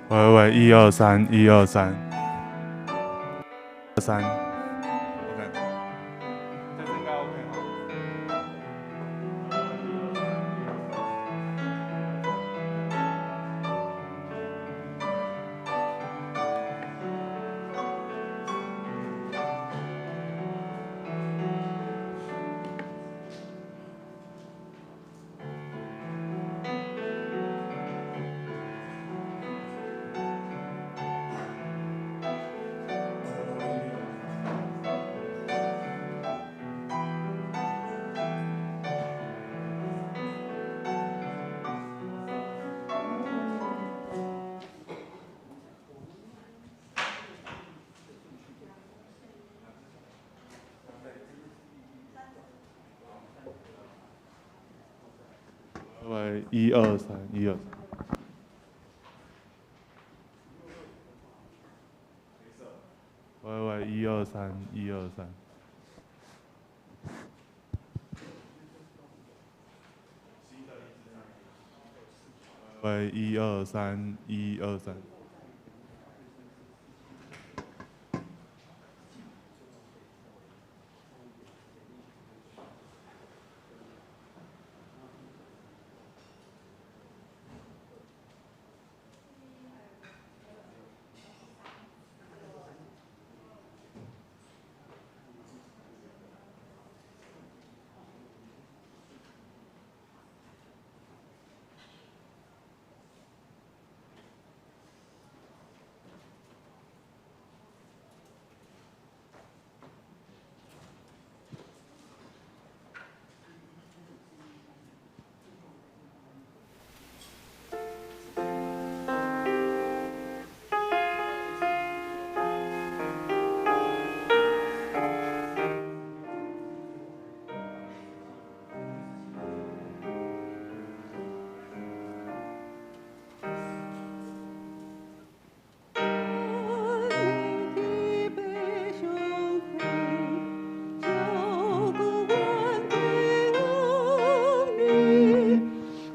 喂喂，一二三，一二三，三，OK，這次應該 OK 哈。喂，一二三，一二三。喂喂，一二三，一二三。喂，一二三，一二三。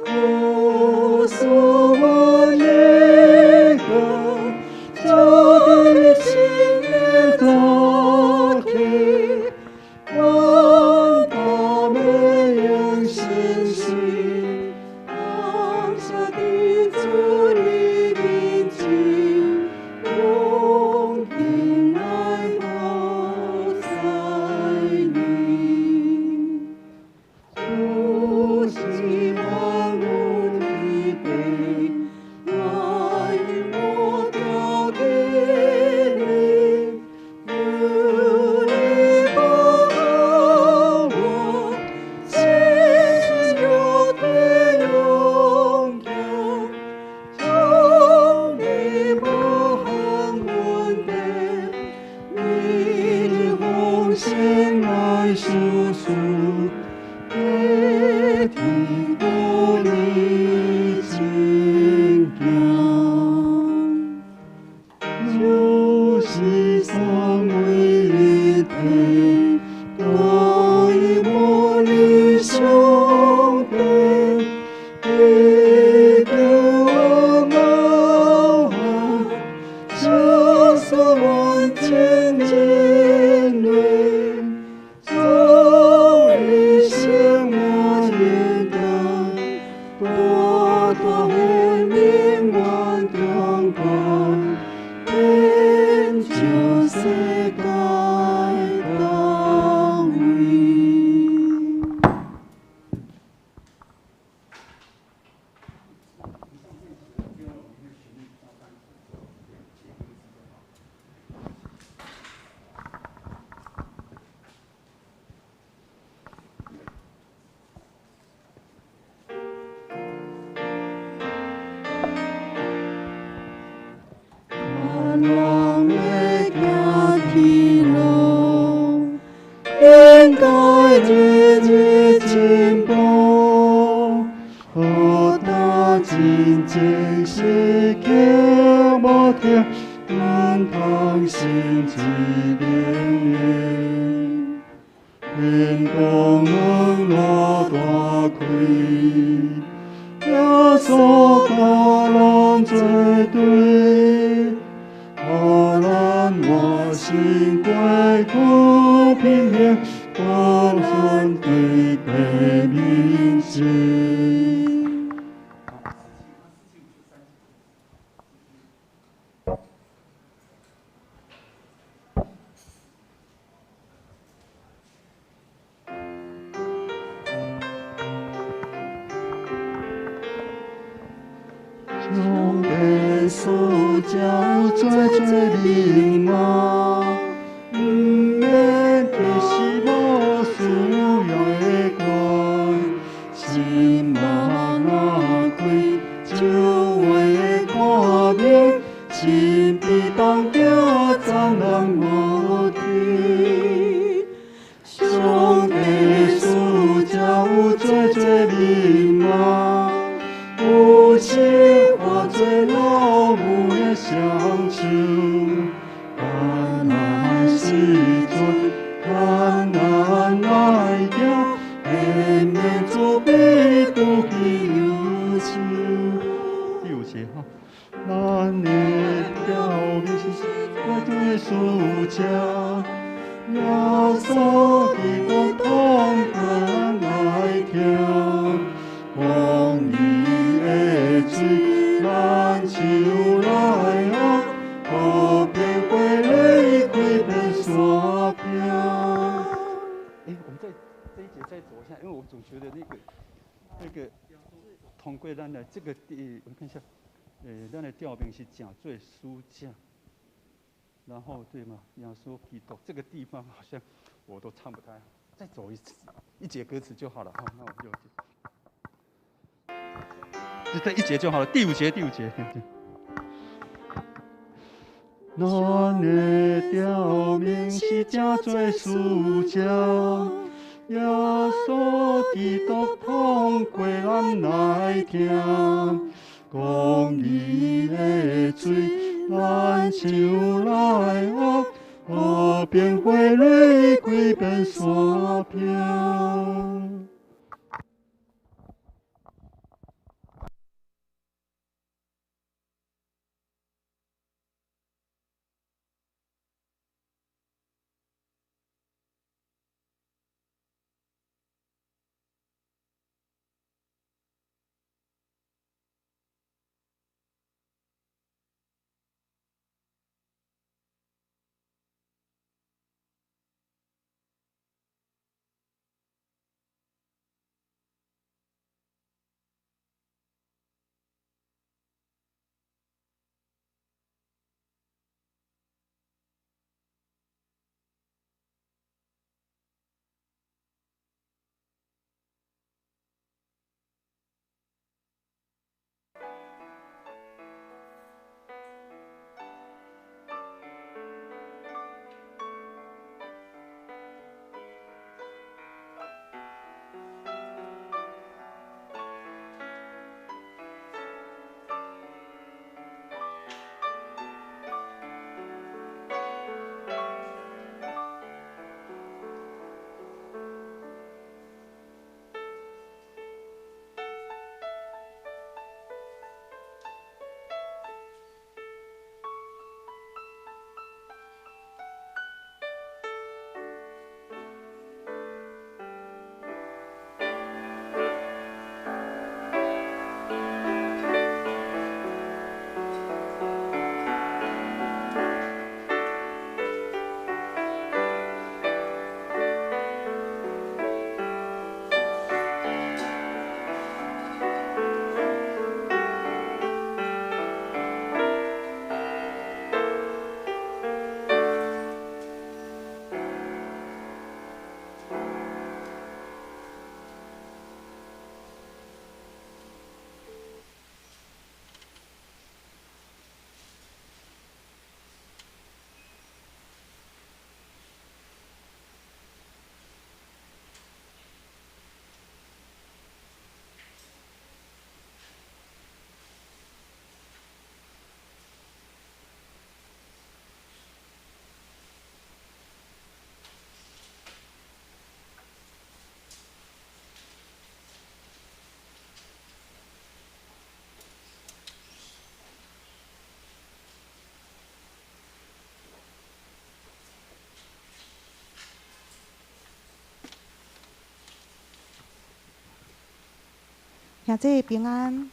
耶穌。當作對，予咱活生過苦平衡，無反對的面前。上帝使者有濟濟密碼，毋免提示無需要的關，心目若開，就會看明，神秘當行終人無天。上帝使者有濟濟密碼，有時化做老母的雙手，艱難時陣，艱難來行，免免慈悲拄起憂愁。第五節哈，咱的表面是濟濟使者，耶穌基督通過來聽，公義的水，咱手來握，和平過離開變山屏。哎，我們再這一節再走一下，因為我總覺得那個通過咱的這個地，我看一下，咱的調名是誠做使者，然後對嗎？耶穌基督這個地方好像我都唱不太好，再走一次一節歌詞就好了。好，那我們就這一節就好了。第五節，第五節。咱的調名是誠做使者，耶穌基督通過咱來聽，公義的水，咱手來握，和平花蕊開遍山屏。兄弟平安，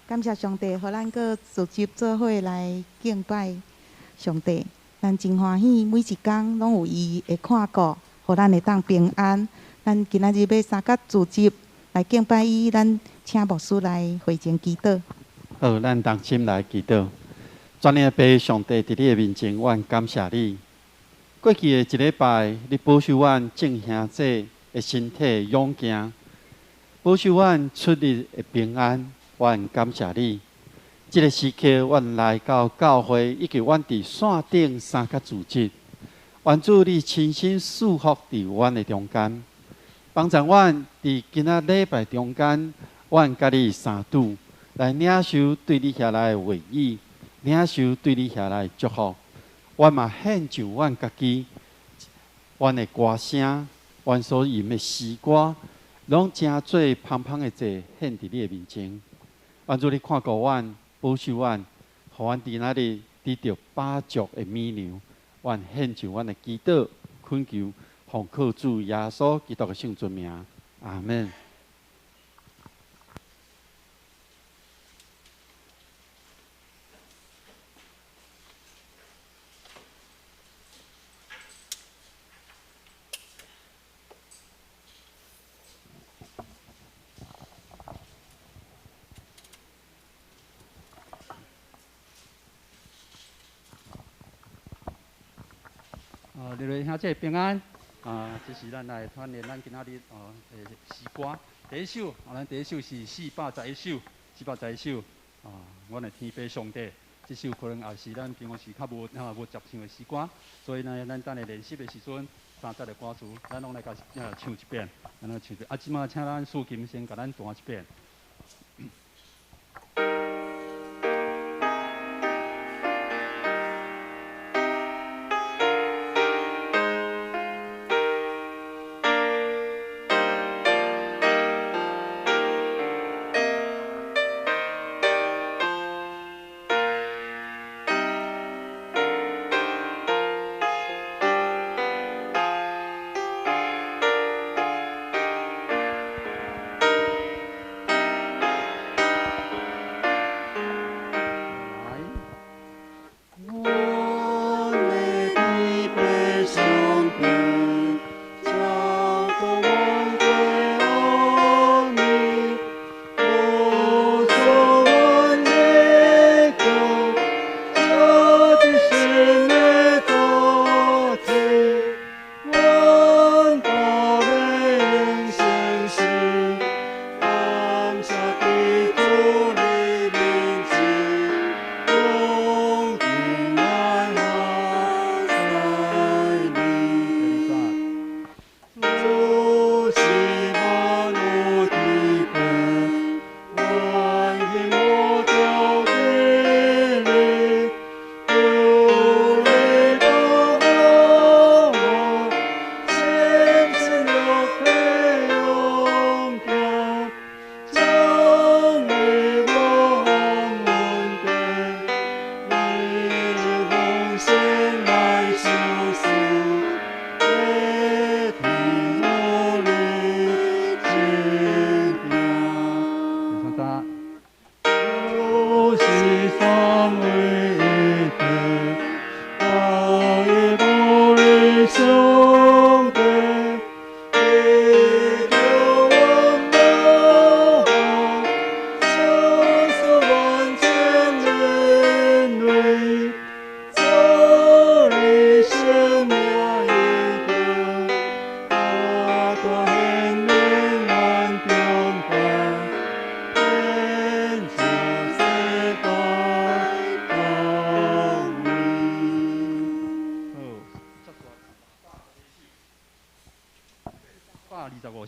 感謝上帝，予咱閣聚集做伙來敬拜上帝。咱真歡喜，每一工攏有伊的看顧，予咱會當平安。咱今仔日欲三角聚集來敬拜伊，咱請牧師來會前祈禱。好，咱同心來祈禱。全能的父上帝，佇你的面前，阮感謝你。過去的一禮拜，你保守阮眾兄弟的身體勇健，保守阮出入的平安，阮感謝你。這个時刻，阮來到教會，以及阮佇線頂三角組織，願主你親身賜福佇阮的中間，幫助阮佇今仔禮拜中間，阮佮你相拄，來領受對你遐來的話語，領受對你遐來的祝福。阮嘛獻上阮家己，阮的歌聲，阮所吟的詩歌，攏成做芳芳的祭，獻佇你的面前。願主你看顧阮，保守阮，予阮佇那裡得著飽足的米糧。阮獻上阮的祈禱、懇求，奉靠主耶穌基督的聖尊名，阿們。各位兄弟平安，啊，這是咱來團練咱今仔日哦的詩歌。第一首，啊，咱第一首是411首，411首，啊，阮的天父上帝，這首可能也是咱平常時較無啊無接唱的詩歌，所以呢，咱等下練習的時陣，三節的歌詞，咱攏來共唱一遍，咱來唱一遍。啊，這擺請咱蘇琴先共咱彈一遍。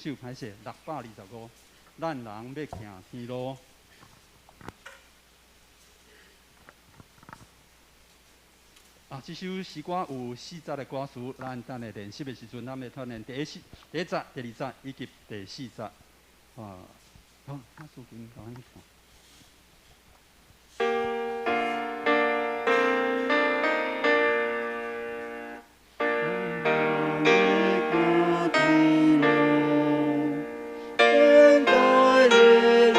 首歹勢，625，咱人欲行天路。啊，這首詩歌有四節的歌詞，咱等下練習的時陣，咱欲團練第一節、第二節以及第四節。啊，好，那蘇琴共阮看。天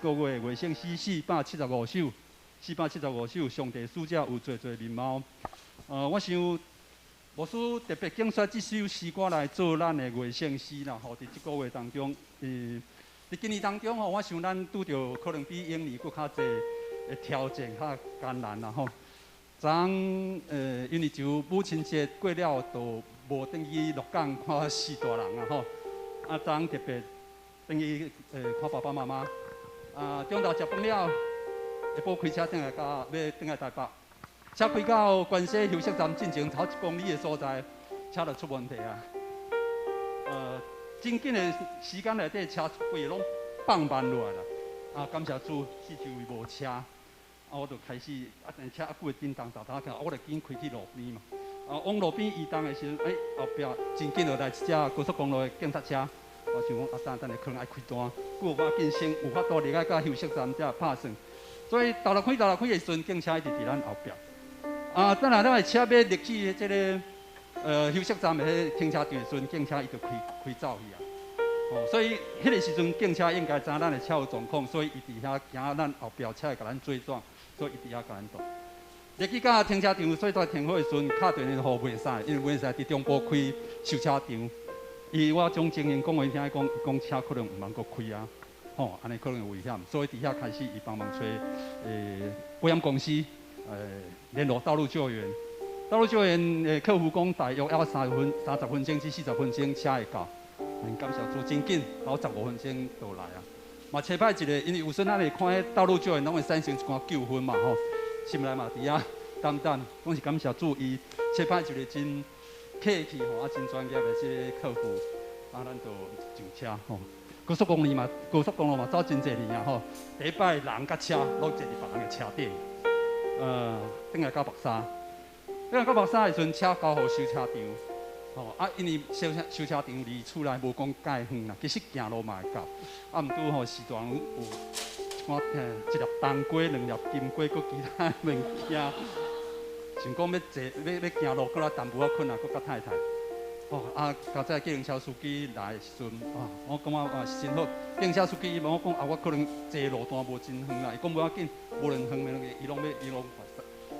這個月的月聖詩475首，475首，上帝使者有濟濟面貌。我想牧師特別揀選這首詩歌來做咱的月聖詩啦，吼，佇這個月當中，佇今年當中吼，我想咱拄著可能比往年閣較濟的挑戰，較艱難啦吼。昨昏因為就母親節過了，就無轉去鹿港看四大人啊吼。啊，昨昏特別轉去看爸爸媽媽。啊，中晝食飯了，下晡開車轉來到欲轉來台北，車開到關西休息站進前頭1公里的所在，車就出問題啊。真緊的時間內底，車規個攏放慢落來啦。啊，感謝主，四周圍無車。啊，我就開始啊，但車猶閣會叮當哒哒，我就緊開去路邊嘛。啊，往路邊移動的時陣，欸，後壁真緊就來一隻高速公路的警察車。我想講，啊，等等下可能愛開單，閣有法緊先有法度入來到休息站才拍算。所以沓落開沓落開的時陣，警車一直佇咱後壁。啊，等下咱的車欲入去這个休息站的彼停車場的時陣，警車伊就開開走去啊。哦，所以彼个時陣警車應該知咱的車有狀況，所以伊佇遐驚咱後壁車會共咱追撞，所以伊佇遐共咱擋。入去到停車場，所在停好的時陣，敲電話予袂使，因為袂使佇中部開修車場。伊我將情形講予伊聽，講講車可能毋通閣開啊，吼，按呢可能有危險，所以佇遐開始伊幫忙揣保險公司，聯絡道路救援。道路救援的客服講，大約猶30分鐘至40分鐘車會到。很感謝主，真緊，頭15分鐘就來啊。嘛，車歹一个，因為有時咱會看彼道路救援攏會產生一寡糾紛嘛，吼，心內嘛佇遐等等，攏是感謝主，伊車派一个真客氣吼，啊真專業的這个客服，啊，咱就上車吼。高速公路嘛，高速公路嘛走真濟年啊吼，第一擺人佮車攏坐佇別人的車頂，轉來到木柵，轉來到木柵的時陣，車交予修車場，吼啊，因為修車修車場離厝內無講蓋遠啦，其實行路嘛會到，啊，毋拄吼時段有一寡一粒冬瓜、兩粒金瓜，閣其他物件，想講欲坐欲欲行路，閣較淡薄仔困難，閣較太太。哦，啊，較早計程車司機來的時陣，啊，我感覺啊是真好。計程車司機伊問我講啊，我可能坐路段無真遠啦，伊講無要緊，無論遠袂伊攏欲伊攏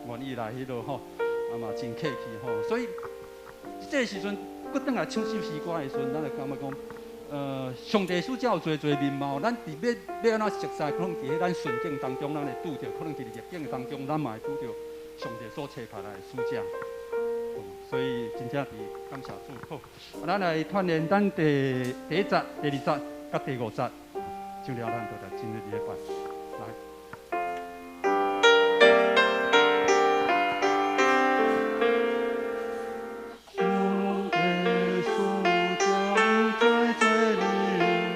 願意來彼落吼，啊嘛真客氣吼。所以這个時陣，閣轉來唱這首詩歌的時陣，咱就感覺講，上帝使者有濟濟面貌，咱佇欲欲按怎熟似，可能佇彼咱順境當中，咱會拄著；可能佇逆境當中，咱嘛會拄著上帝所差派來的使者。所以真正是感謝主。好，咱來串聯咱第一節、第二節、佮第五節，唱了咱就來進入禮拜。來。上帝使者有濟濟面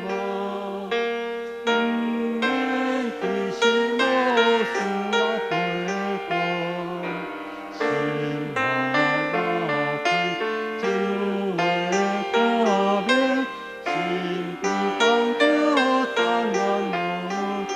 貌，毋免低心無事來陪伴，心內打開就會看見，神秘當中燦爛無盡。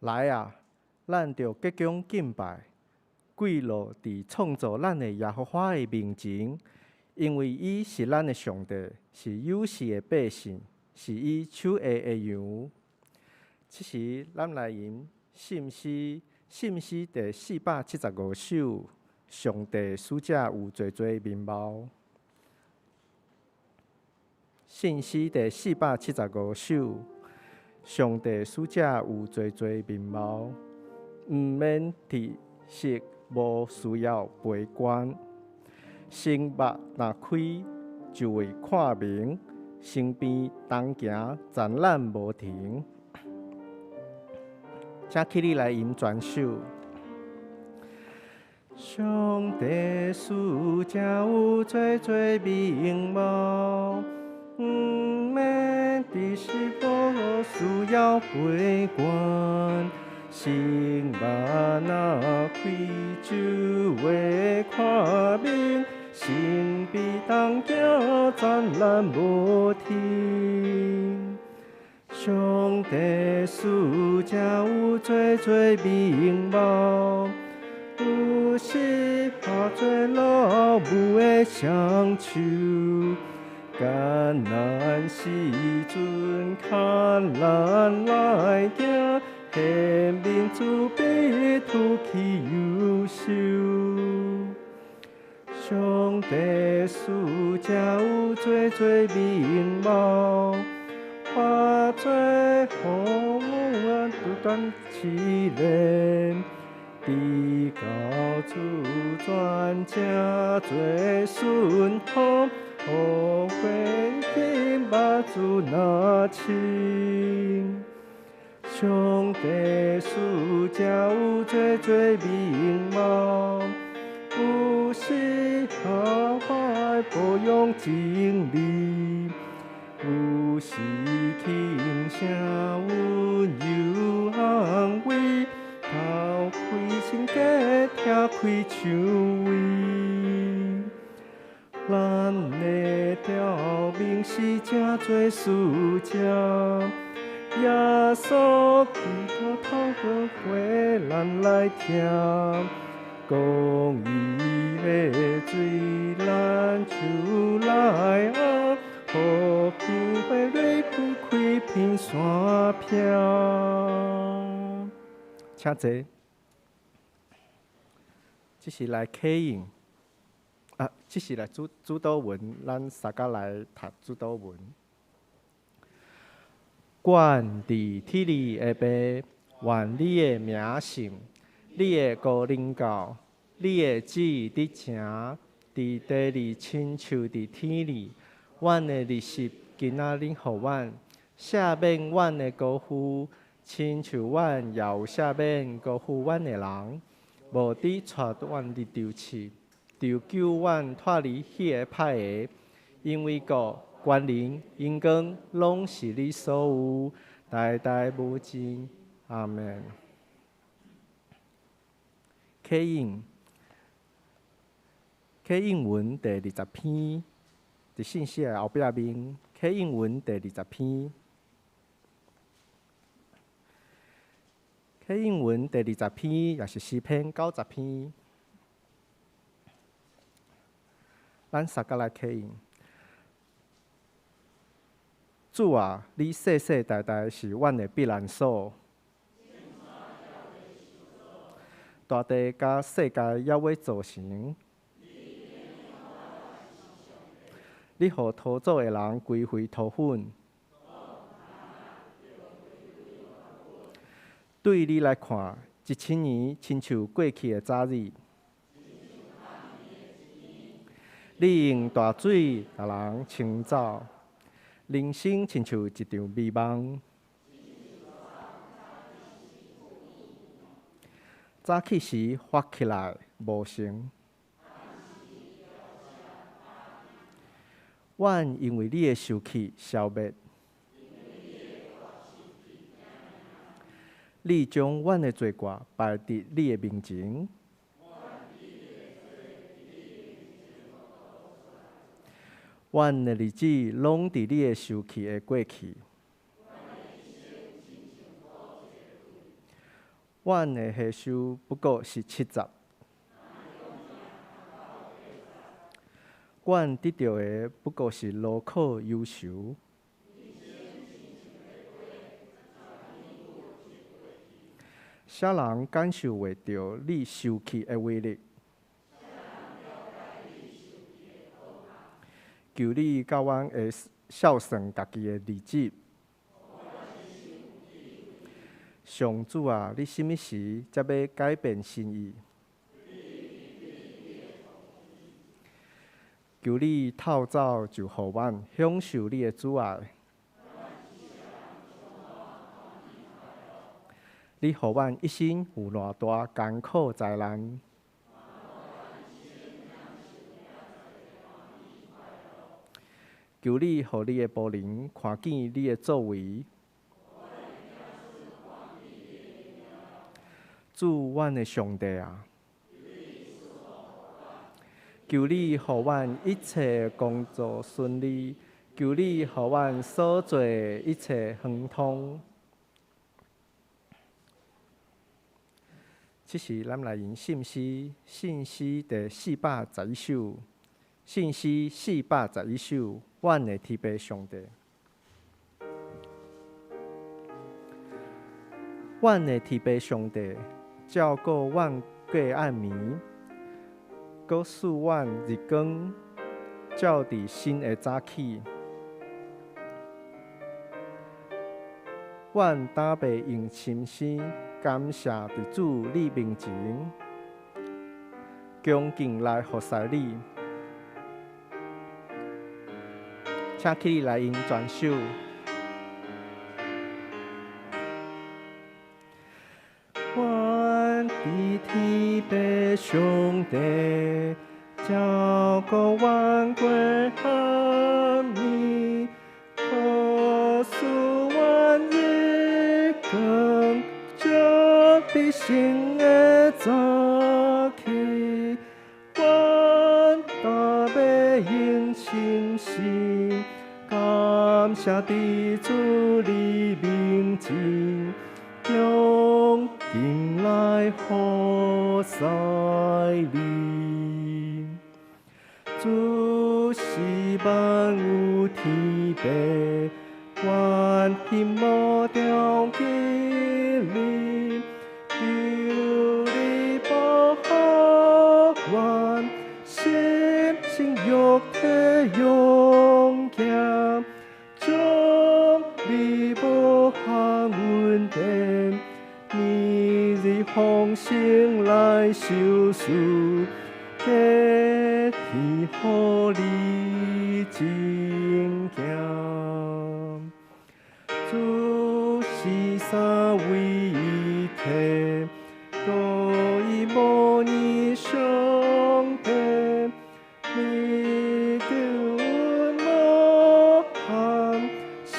來啊，咱著鞠躬敬拜，跪落佇創造咱的耶和華的面前，因為伊是咱的上帝，是有勢的百姓，是伊手下的羊。這時，咱來吟信詩，信詩第475首，上帝使者有濟濟面貌。信詩第475首，上帝使者有濟濟面貌，毋免知識，無需要悲觀。生目若開就會看明，身邊同行展覽無停。請起立來吟全首。上帝使者有濟濟面貌，毋免知識，無需要悲觀。生目若開就會看明，身邊同行展覽無停。上帝使者有濟濟面貌，有時化做老母的雙手，艱難時陣牽咱來行，顯明慈悲除去憂愁。上帝使者有濟濟面貌，化做風雨不斷試煉，直到主轉成做順風，予過緊目珠若清。上帝使者有濟濟面貌，有時下懷保養真理，有時輕聲溫柔安慰，頭開心結，拆開薔薇。咱的著名是成做使者，耶穌基督透過話咱來聽，公義的水咱手來握，和平花蕊開開遍山坡。請坐。這是來啟應，啊，這是來主禱文，咱三家來讀主禱文。阮佇天裡的爸，願你的名聖，你的國臨到，你的旨意得成，佇地裡親像佇天裡。阮的日食今仔日予阮，赦免阮的過犯，親像阮也有赦免過犯阮的人。無得帶阮入著試，著救阮脫離彼个歹的。因為國、權能、榮光，攏是你所有，代代無盡。阿門。啟應，啟應文第20篇，佇信息的後壁面，啟應文第二十篇。啟應文第20篇，也是詩篇90篇。咱三家來啟應。主啊，你世世代代是阮的避難所。大地佮世界猶未造成，你予土做的人歸回土粉。對你來看，1000年親像過去的早日。你用大水共人沖走，人生親像一場美夢。早起時發起來無成。阮因為你的受氣消滅。你將阮的罪過擺佇你的面前。阮的日子攏佇你的受氣的過去。阮的歲數不過是70。阮得著的不過是勞苦憂愁。啥人感受袂著你受氣的威力？求你教阮會孝順家己的兒子。上主啊，你啥物時才欲改變心意？求你透早就予阮享受你的慈愛。你予阮一生有偌大艱苦災難？求你予你的僕人看見你的作為。主，阮的上帝啊！求你予阮一切工作順利，求你予阮所做的一切亨通。這時，咱來用信詩，信詩第411首，信詩411首，阮的天父上帝，阮的天父上帝，照顧阮過暗暝，閣賜阮日光，照佇新的早起。阮膽袂用心聲感謝佇主你面前，恭敬來服侍你，請起立來用全首。阮的天父上帝，照顧阮過暗暝，閣賜阮日光，照佇新的早起。阮膽欲用心聲感謝佇主你面前，恭敬來服侍你。主是萬有天父，阮心無牢記你，求你保護阮，心身肉體勇健，將你無限恩典，每日豐盛來收賜，加添予你真行。主是三位一體，獨一無二上帝，你救恩無限，收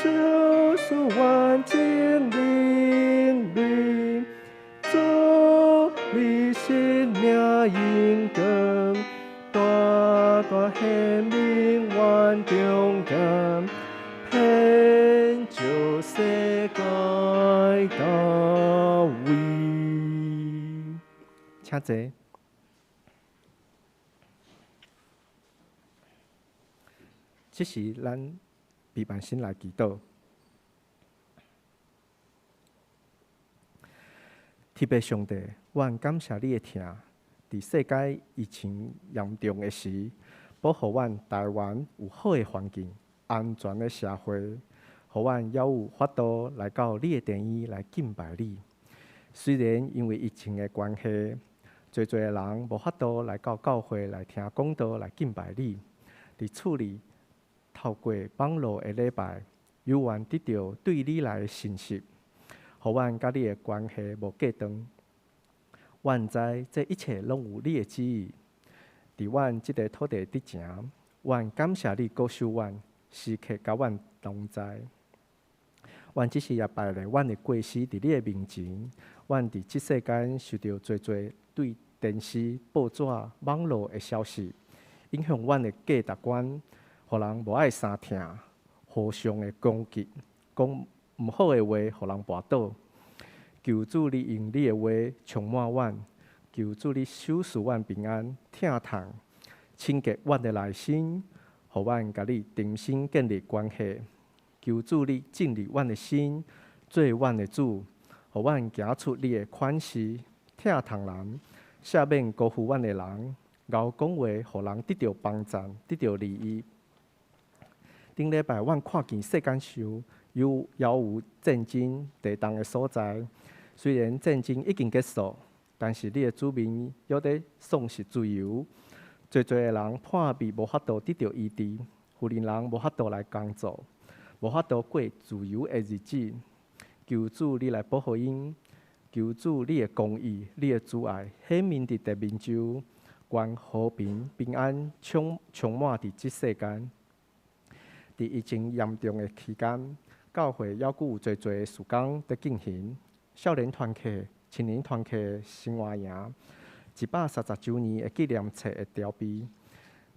賜萬眾能力，主你生命榮光，大大顯明阮中間，遍照世界各位。請坐。這時，咱閉目先來祈禱。天父上帝，阮感謝你的疼，佇世界疫情嚴重的時，保護阮台灣有好的環境、安全的社會，予阮猶有法度來到你的殿宇來敬拜你。雖然因為疫情的關係，濟濟的人無法度來到教會來聽講道、來敬拜你。佇厝裡透過網路的禮拜，猶原得著對你來的信息，予阮佮你的關係無隔斷。阮知這一切攏有你的旨意。佇阮這个土地佇前，阮感謝你保守阮，時刻佮阮同在。阮這時也擺列阮的過失佇你的面前。阮佇這世間受著濟濟對電視、報紙、網路的消息，影響阮的價值觀，予人無愛相疼，互相的攻擊，講毋好的話，予人跋倒。求主你用你的話充滿阮，求主你賞賜阮平安、疼痛，清潔阮的內心，予阮佮你重新建立關係。求主你進入阮的心，做阮的主，予阮行出你的款式，疼痛人，赦免辜負阮的人，𠢕講話，予人得著幫贊，得著利益。頂禮拜，阮看見世間上有猶有戰爭地動的所在。雖然戰爭已經結束，但是你的子民猶佇喪失自由。濟濟的人破病無法度得著醫治，婦人人無法度來工作，無法度過自由的日子。求主你來保護𪜶，求主你的公義、你的慈愛顯明佇地面上，願和平平安充充滿佇這世間。佇疫情嚴重的期間，教會猶閣有濟濟的事工佇進行，少年團契、青年團契生活營，130週年的紀念冊的籌備，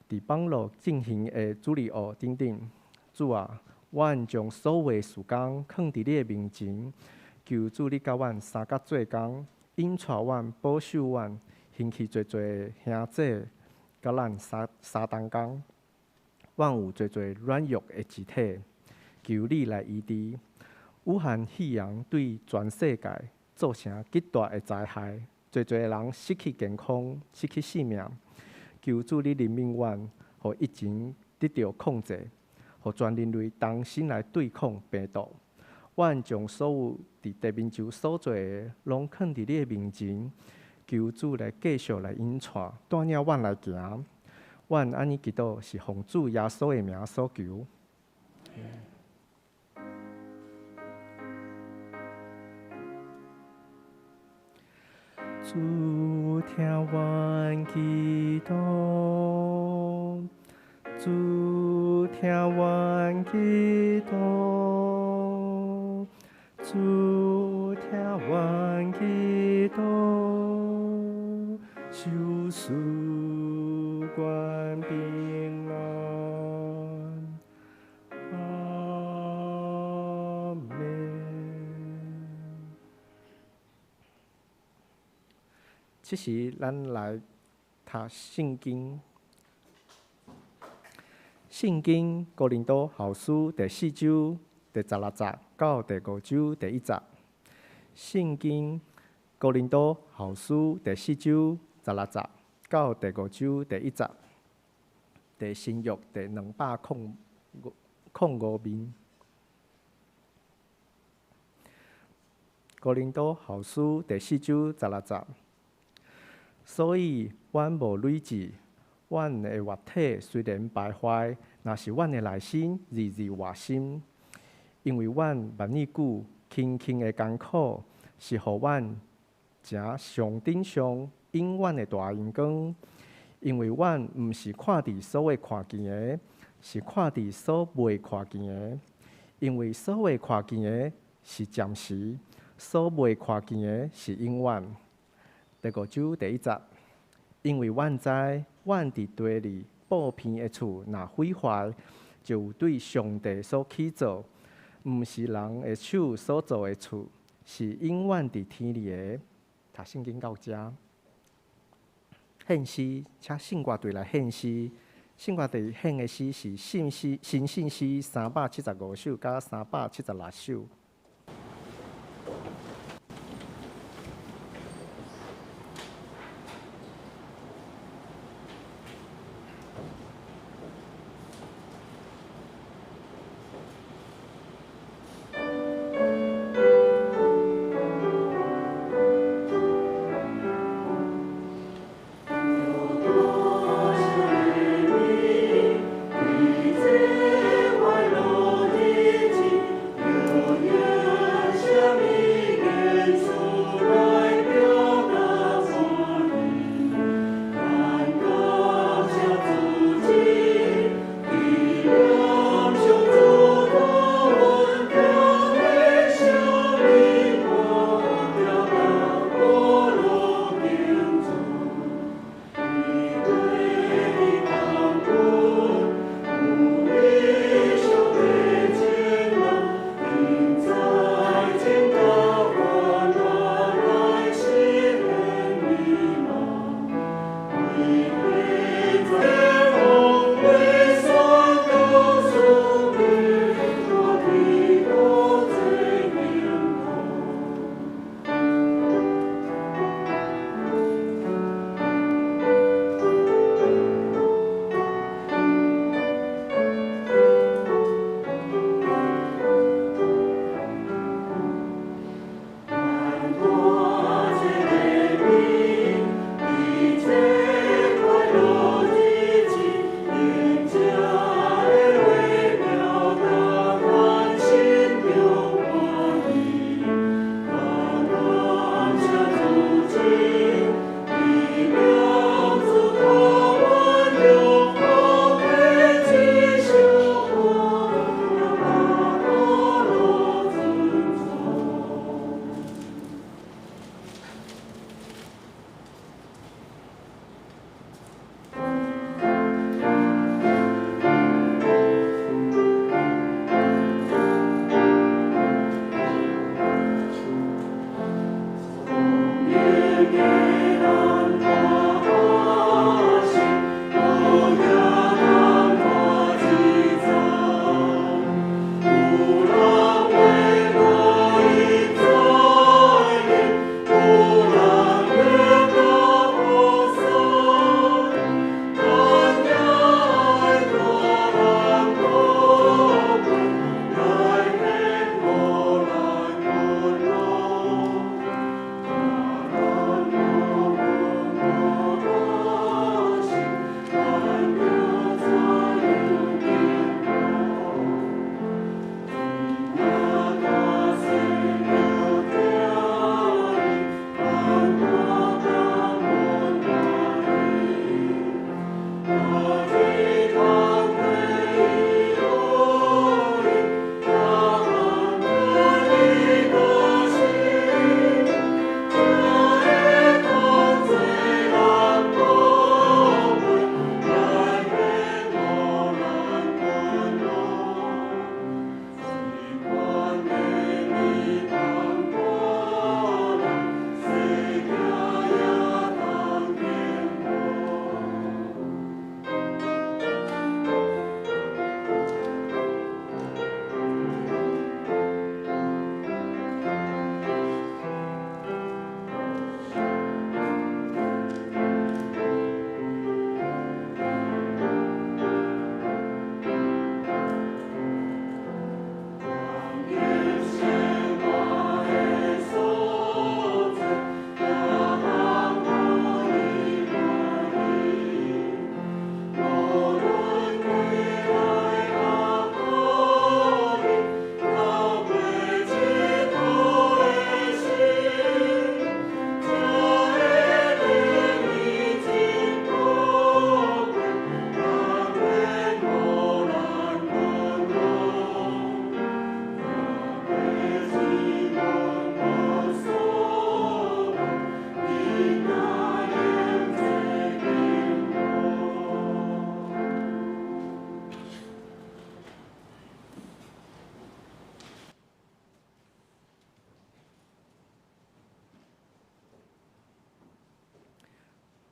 佇網路進行的主日學等等。主啊，阮將所有的事工囥佇你的面前，求主你佮阮相佮做工，引帶阮、保守阮，興起濟濟的兄弟，佮咱相相同工。阮有濟濟軟弱的肢體，求你來醫治。武漢肺炎對全世界造成極大的災害，濟濟的人失去健康、失去性命。求主你憐憫阮，予疫情得著控制，予全人類同心來對抗病毒。阮將所有佇地面上所做的，攏囥佇你的面前，求主來繼續來引帶，帶領阮來行。阮按呢祈禱，是奉主耶穌的名所求。主聽阮祈禱，主聽阮祈禱，主聽阮祈禱，賞賜阮平安。阿們。這時，咱來讀聖經。聖經哥林多後書第四章第十六節到第五章第一節。聖經哥林多後書第四章十六節到第五章第一節。第新約第205面。哥林多後書第四章十六節。所以，阮無累志，阮的肉體雖然敗壞，若是阮的內心日日活新。因為阮萬爾久輕輕的艱苦，是予阮成上頂上永遠的大榮光。因為阮毋是看佇所會看見的，是看佇所袂看見的。因為所會看見的是暫時，所袂看見的是永遠。第五章第一節，因為阮知，阮佇地裡布棚的厝若毀壞，就有對上帝所起造，毋是人的手所造的厝，是永遠佇天裡的。讀聖經到遮，獻詩，請聖歌隊來獻詩。聖歌隊獻的詩是信詩新信詩375首佮376首。有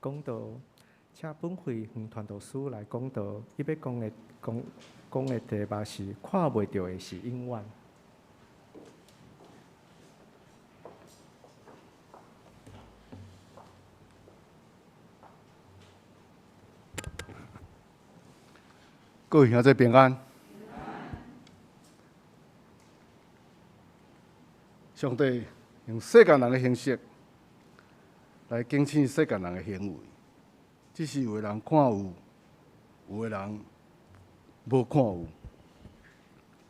講道，請本會黃傳道師來講道。伊欲講的講講的題目是看袂著的是永遠。各位兄弟平安。上帝用世間人的形式來警醒世間人的行為，只是有的人看有，有的人無看有。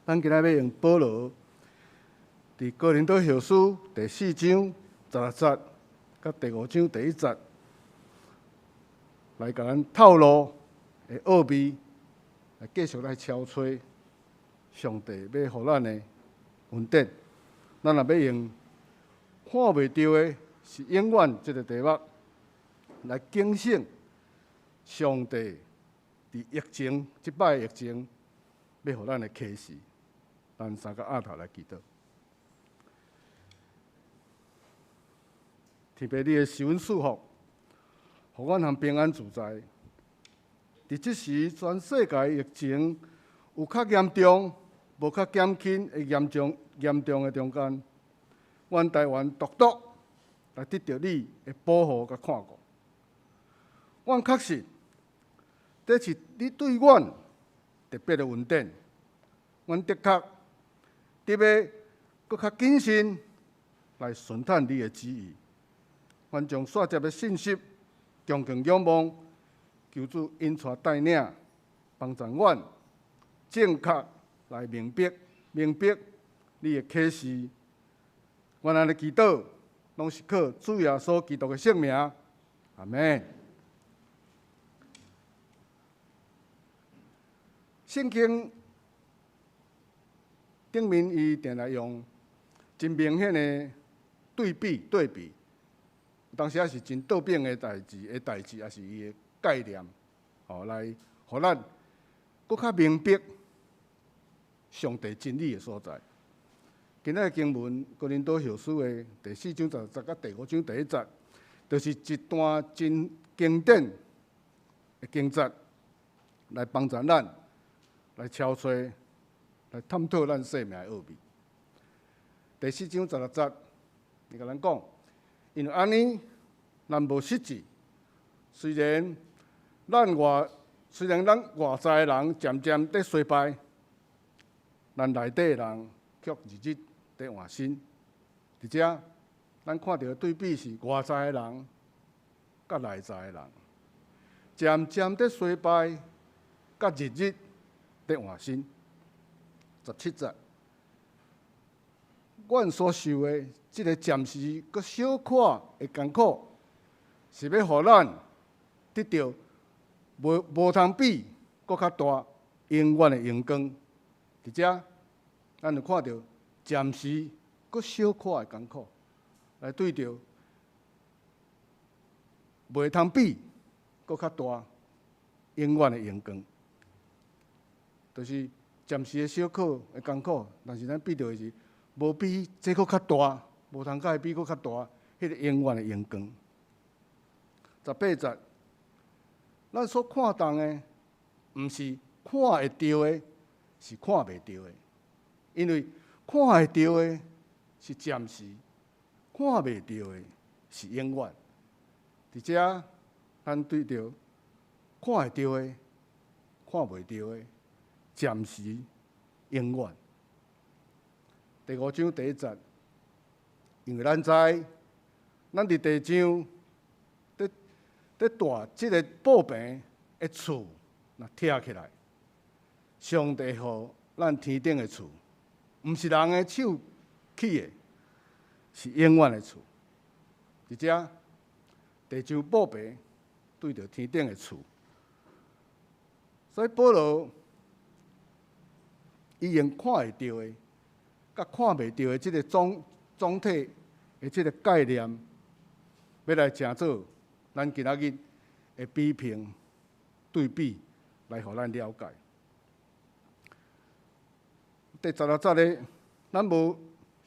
咱今仔欲用保羅佇哥林多後書第四章十六節，佮第五章第一節，來共咱透露的奧秘，來繼續來敲揣上帝欲予咱的恩典。咱若欲用看袂著的是永遠這个題目來警醒上帝佇疫情，這擺疫情欲予咱的啟示。咱三个阿頭來祈禱。天父，你的施恩賜福，予阮通平安自在。佇這時，全世界疫情有較嚴重，無較減輕的嚴重嚴重的中間，阮台灣獨獨來得著你的保護佮看顧。阮確信，這是你對阮特別的恩典。阮的確得欲閣較謹慎來順探你的旨意。阮將煞接的信息強強仰望，求主引帶帶領，幫助阮正確來明白明白你的啟示。阮按呢祈禱，攏是靠主耶穌基督的聖名，阿們。聖經頂面伊定來用真明顯的對比對比，當時也是真倒反的代誌的代誌，也是伊的概念，吼，來予咱閣較明白上帝真理的所在。今仔的經文《哥林多後書》的第四章十節佮第五章第一節，就是一段真經典的經節，來幫助咱來敲揣、來探討咱生命的奧秘。第四章十六節，伊共咱講，因為按呢，咱無失志。雖然咱外，雖然咱外在的人漸漸佇衰敗，咱內底的人卻日日佇換新。佇遮，咱看著的對比是外在的人佮內在的人，漸漸佇衰敗，佮日日佇換新。17節，阮所受的這个暫時閣小可的艱苦，是欲予咱得著無無通比閣較大永遠的榮光。佇遮，咱就看著暫時閣小可的艱苦，來對著袂通比閣較大永遠的榮光，就是暫時的小可的艱苦，但是咱比著的是無比這閣較大，無通共伊比閣較大，彼個永遠的榮光。18節，咱所看重的，毋是看會著的，是看袂著的，因為看會著的是暫時，看袂著的是永遠。佇遮，咱對著看會著的、看袂著的，暫時、永遠。第五章第一節，因為咱知，咱佇地上佇佇蹛這个布棚的厝，若拆起來，上帝予咱天頂的厝，毋是人的手起的，是永遠的厝。佇遮，地上布棚對著天頂的厝，所以保羅伊用看會著的，佮看袂著的這个總總體的這个概念，欲來成做咱今仔日的比拼對比，來予咱了解。第十六節咧，咱無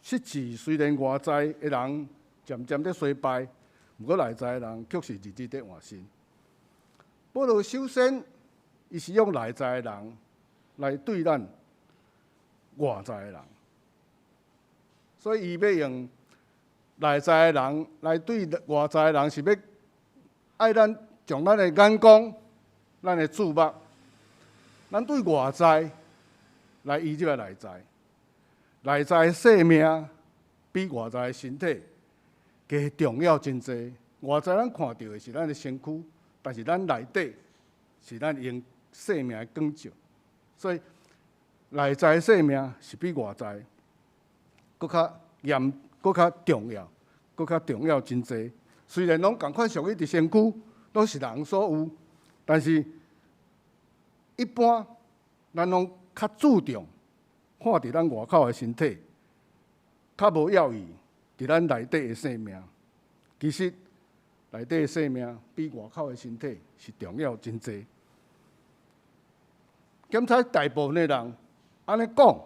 失志，雖然外在的人漸漸佇衰敗，毋過內在的人卻是日日佇換新。保羅首先，伊是用內在的人來對咱外在的人，所以伊欲用內在的人來對外在的人，是欲愛咱將咱的眼光、咱的注目，咱對外在來移入來內在，內在的生命比外在的身體加重要真濟。外在咱看著的是咱的身軀，但是咱內底是咱用生命的光照，所以內在的生命是比外在閣較嚴、閣較重要、閣較重要真濟。雖然攏仝款屬於佇身軀，攏是人所有，但是一般咱攏較注重看佇咱外口的身體，較無要意佇咱內底的生命。其實內底的生命比外口的身體是重要真濟。檢查大部分的人按呢講，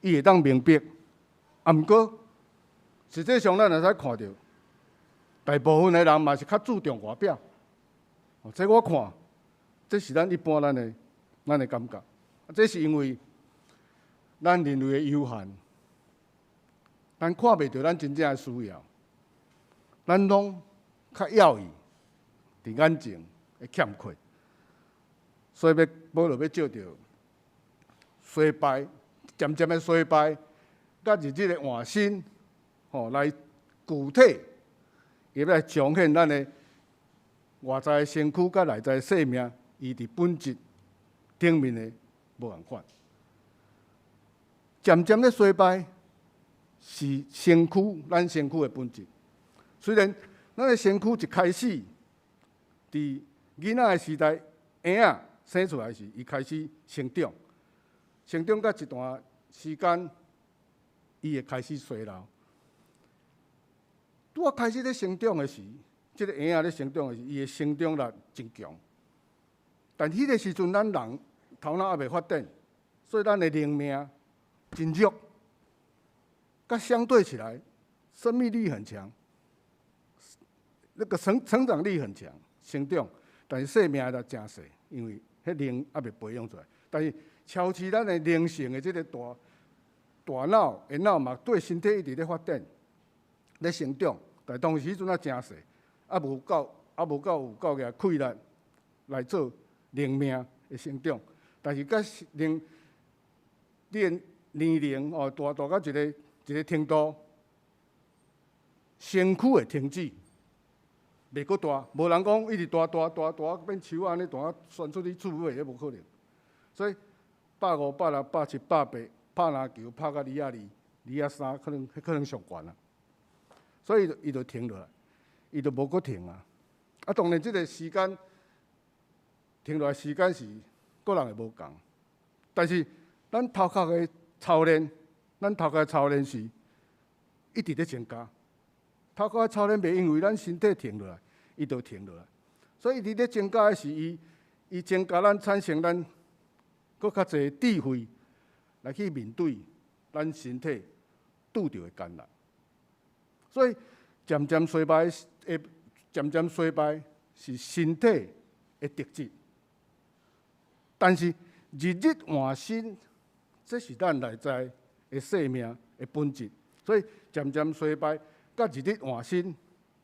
伊會當明白。啊，毋過實際上咱會使看著，大部分的人嘛是較注重外表。哦，這我看，這是咱一般咱的感覺。這是因為咱人類的有限，咱看袂著咱真正的需要，咱攏較要意佇眼前的欠缺，所以欲保羅欲借著衰敗，漸漸的衰敗，佮日日的換新，吼來具體，伊欲來彰顯咱的外在的身軀佮內在的生命，伊佇本質頂面的無仝款。漸漸的衰敗是身軀，咱身軀的本質。雖然咱的身軀一開始佇囡仔的時代，嬰仔生出來時，伊開始成長，成長到一段時間，伊會開始衰老。拄仔開始咧成長的時，這個嬰仔咧成長的時，伊的成長力真強。但彼個時陣，咱人頭腦猶未發展，所以咱的能命真弱。佮相對起來，生命力很強，那個成長力很強，成長，但是生命力誠細，因為彼靈猶未培養出來。但是超越咱的靈性的這個大腦的腦嘛，對身體一直咧發展，咧成長，但當時陣猶誠細，猶無夠有夠額氣力來做靈命的成長。但是佮靈你的年齡哦，大到一個程度，身軀會停止，袂閣大，無人講一直大大大大變樹按呢大旋出去厝尾，彼無可能。所以150、160、170、180，拍籃球拍到22、23，可能上懸啊。所以伊就停落來，伊就無閣停啊。啊，當然這個時間停落來時間是各人會無仝，但是咱頭殼的操練，咱頭殼的操練是一直咧增加。頭殼的操練袂因為咱身體停落來，伊就停落來。所以一直咧增加的是伊增加咱產生咱閣較濟智慧來去面對咱身體拄著的艱難。所以漸漸衰敗的漸漸衰敗是身體的特質，但是日日換新，這是咱內在的生命的本質。所以漸漸衰敗，佮日日換新，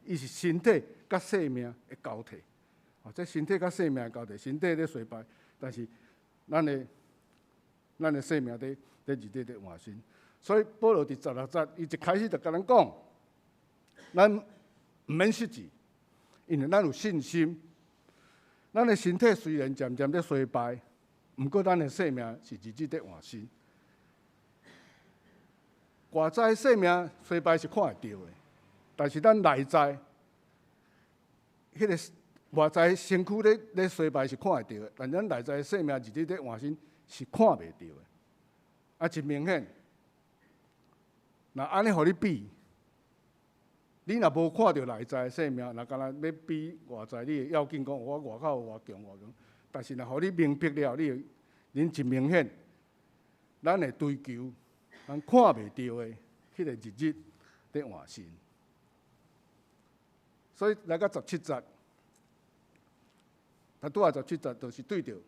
伊是身體佮生命的交替。哦，這身體佮生命的交替，身體咧衰敗，但是咱的生命佇日日咧換新。所以保羅佇16節，伊一開始就共咱講，咱毋免失志，因為咱有信心。咱的身體雖然漸漸咧衰敗，毋過咱的生命是日日咧換新。外在生命衰敗是看會著的，但是咱內在，彼個外在身軀咧衰敗是看會著的，但咱內在生命日日咧換新是看袂著的。啊，真明顯，若按呢予你比，你若無看著內在生命，若干焦欲比外在，你會要緊講我外口有偌強偌強。但是若予你明白了，你會恁真明顯，咱會追求咱看袂著的彼個日日咧換新。所以來到十七節，他拄仔十七節就是對著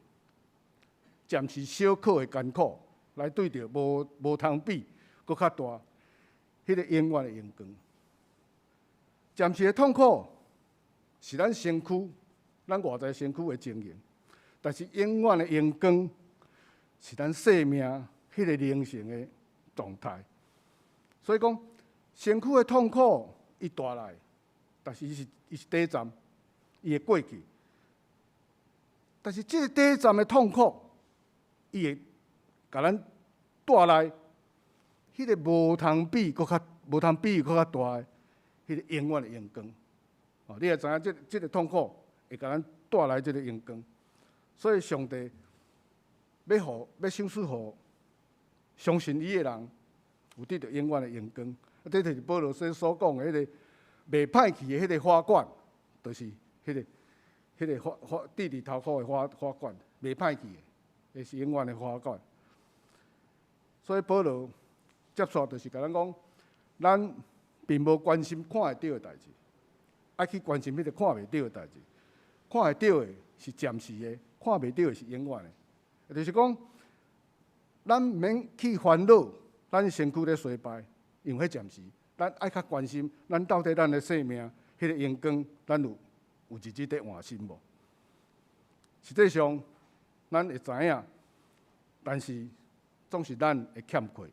暫時小可的艱苦，來對著無通比，閣較大，彼個永遠的榮光。暫時的痛苦是咱身軀、咱外在身軀的情形，但是永遠的榮光是咱生命彼個靈性的狀態。所以講，身軀的痛苦伊帶來，但是伊是短暫，伊會過去。但是這個短暫的痛苦，伊會共咱帶來彼個無通比閣較大的彼個永遠的榮光。哦，你會知影這個痛苦會共咱帶來這個榮光。所以上帝欲賞賜予相信伊的人，有得著永遠的榮光。啊，這就是保羅所講的彼個袂歹去的彼個花冠，就是彼個花花戴佇頭殼的花冠，袂歹去的，彼是永遠的花冠。所以保羅接續就是共咱講，咱並無關心看會著的代誌，愛去關心彼個看袂著的代誌。看會著的是暫時的，看袂著的是永遠的。就是講，咱毋免去煩惱，咱身軀咧衰敗，因為彼暫時。咱愛較關心，咱到底咱的生命，彼個榮光，咱有日日佇換新無？實際上，咱會知影，但是總是咱會欠缺，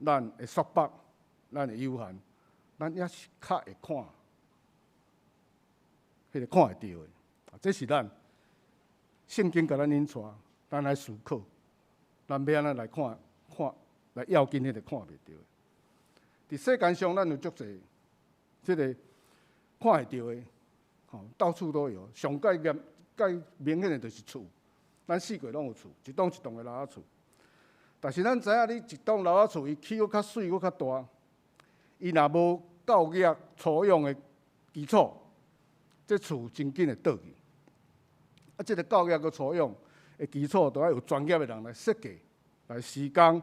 咱的束縛，咱的有限，咱猶是較會看，彼個看會著的。這是咱聖經共咱引帶，咱來思考，咱欲按怎來看看來要緊彼個看袂著的。佇世間上，咱有足濟這个看會著的，吼，到處都有。上蓋嚴、蓋明顯的就是厝，咱四界攏有厝，一棟一棟的樓仔厝。但是咱知影，你一棟樓仔厝，伊起閣較媠、閣較大，伊若無夠額粗養的基礎，這厝真緊會倒去。啊，這个夠額閣粗養的基礎，都愛有專業的人來設計、來施工、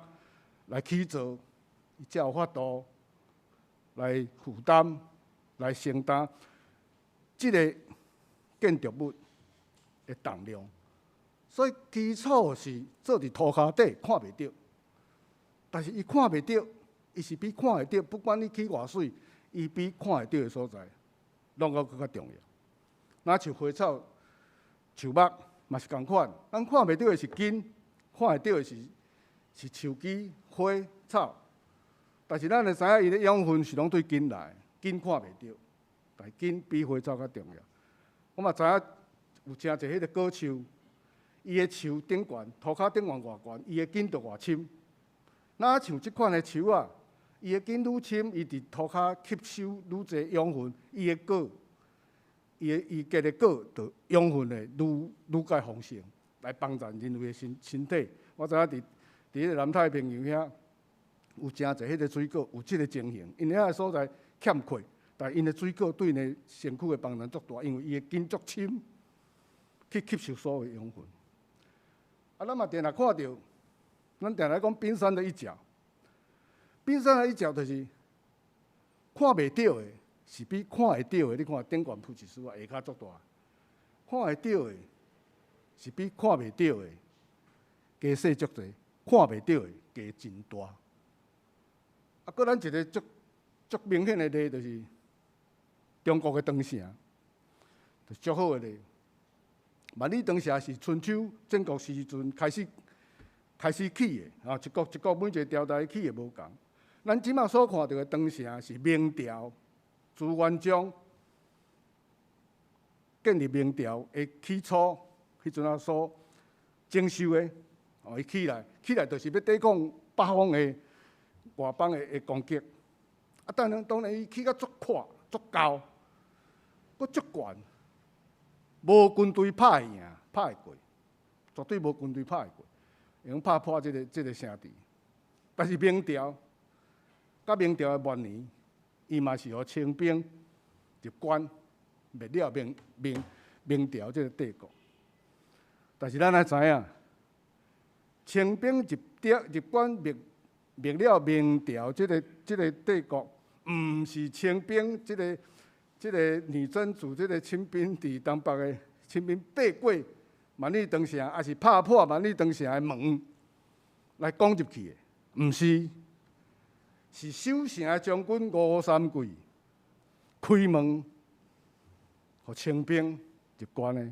來起造，伊才有法度來負擔、來承擔這个建築物的重量。所以基礎是做佇塗跤底，看袂著。但是伊看袂著，伊是比看會著，不管你起偌媠，伊比看會著的所在，攏閣閣較重要。若像花草、樹木嘛是仝款，咱看袂著的是根，看會著的是樹枝、花草。但是咱會知影，伊的養分是攏對根來，根看袂著，但根比花草較重要。我嘛知影有誠濟彼个果樹，伊的樹頂懸，塗跤頂懸偌懸，伊的根就偌深。若像這款的樹仔，伊的根愈深，伊佇塗跤吸收愈濟養分，伊的果，伊的伊結的果，就養分會愈較豐盛，來幫助人類的身體。我知影佇彼个南太平洋遐，有誠濟彼个水果有這个情形，𪜶遐个所在欠缺，但𪜶的水果對𪜶的身軀的幫助足大，因為伊的根足深，去吸收所有養分。啊，咱嘛定定看著，咱定來講冰山的一角，冰山的一角就是看袂著的，是比看會著的。你看頂懸鋪一絲仔，下跤足大。看會著的，是比看袂著的加細足濟，看袂著的加真大。啊，閣咱一个足明顯的例，就是中國的長城，就是足好的例。萬里長城是春秋戰國時陣開始起的，啊，一國一國每一個朝代起的無仝。咱這馬所看著的長城是明朝朱元璋建立明朝的起初，彼陣仔所整修的，哦，伊起來，起來就是欲抵抗北方的外邦的攻擊。啊，當然當然伊起甲足闊、足高，閣足懸，無軍隊拍會贏，拍會過，絕對無軍隊拍會過，會用拍破這个城池。但是明朝，到明朝的末年，伊嘛是予清兵入關，滅了明朝這个帝國。但是咱愛知影，清兵入關滅了明朝這个帝國，毋是清兵這个這个女真族這个清兵佇東北的清兵爬過萬里長城，抑是拍破萬里長城的門來攻入去的？毋是，是守城的將軍吳三桂開門，予清兵入關的。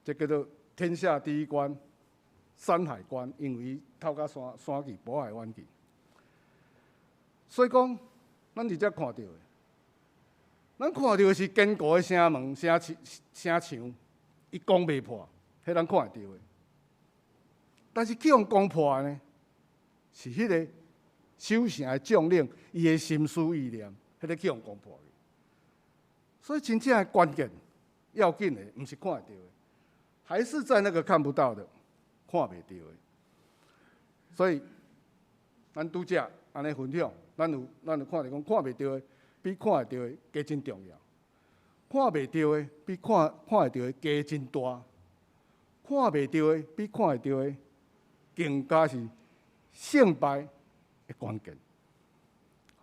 這叫做天下第一關——山海關，因為伊透到山山去，渤海灣去。所以講，咱佇遮看著的，咱看著的是堅固的城門、城牆、城牆，伊攻袂破，彼咱看會著的。但是去予攻破的呢，是彼个守城的將領，伊的心思意念，彼个去予攻破去。所以真正的關鍵、要緊的，毋是看會著的，還是在那個看不到的、看袂著的。所以，咱拄才按呢分享，咱有看著講，看袂著的比看會著的加真重要。看袂著的比看會著的加真大。看袂著的比看會著的更加是勝敗的關鍵。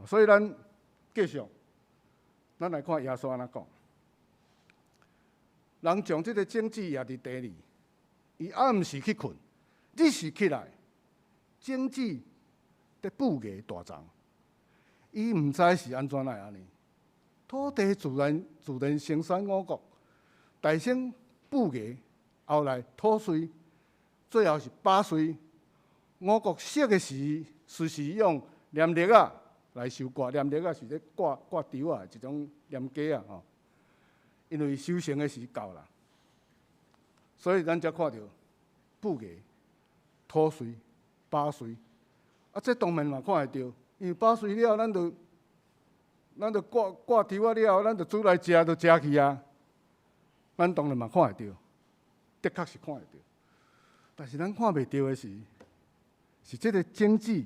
所以咱繼續，咱來看耶穌按怎講。人將這个種子掖佇地裡，伊暗時去睏，日時起來，種子佇哺芽大叢。伊毋知是按怎來按呢。土地自然生產五穀，大先哺芽，後來吐穗，最後是拔穗。五穀熟的時，隨時用鐮礫仔來收割。鐮礫仔是咧割割稻仔的一種鐮機仔吼。因為收成的時到啦，所以咱才看著哺芽、吐穗、拔穗。啊，這當然嘛看會著，因為拔穗了，咱就割割稻仔了後，咱就煮來食，就食去啊。咱當然嘛看會著，的確是看會著。但是咱看袂著的是，是這个種子，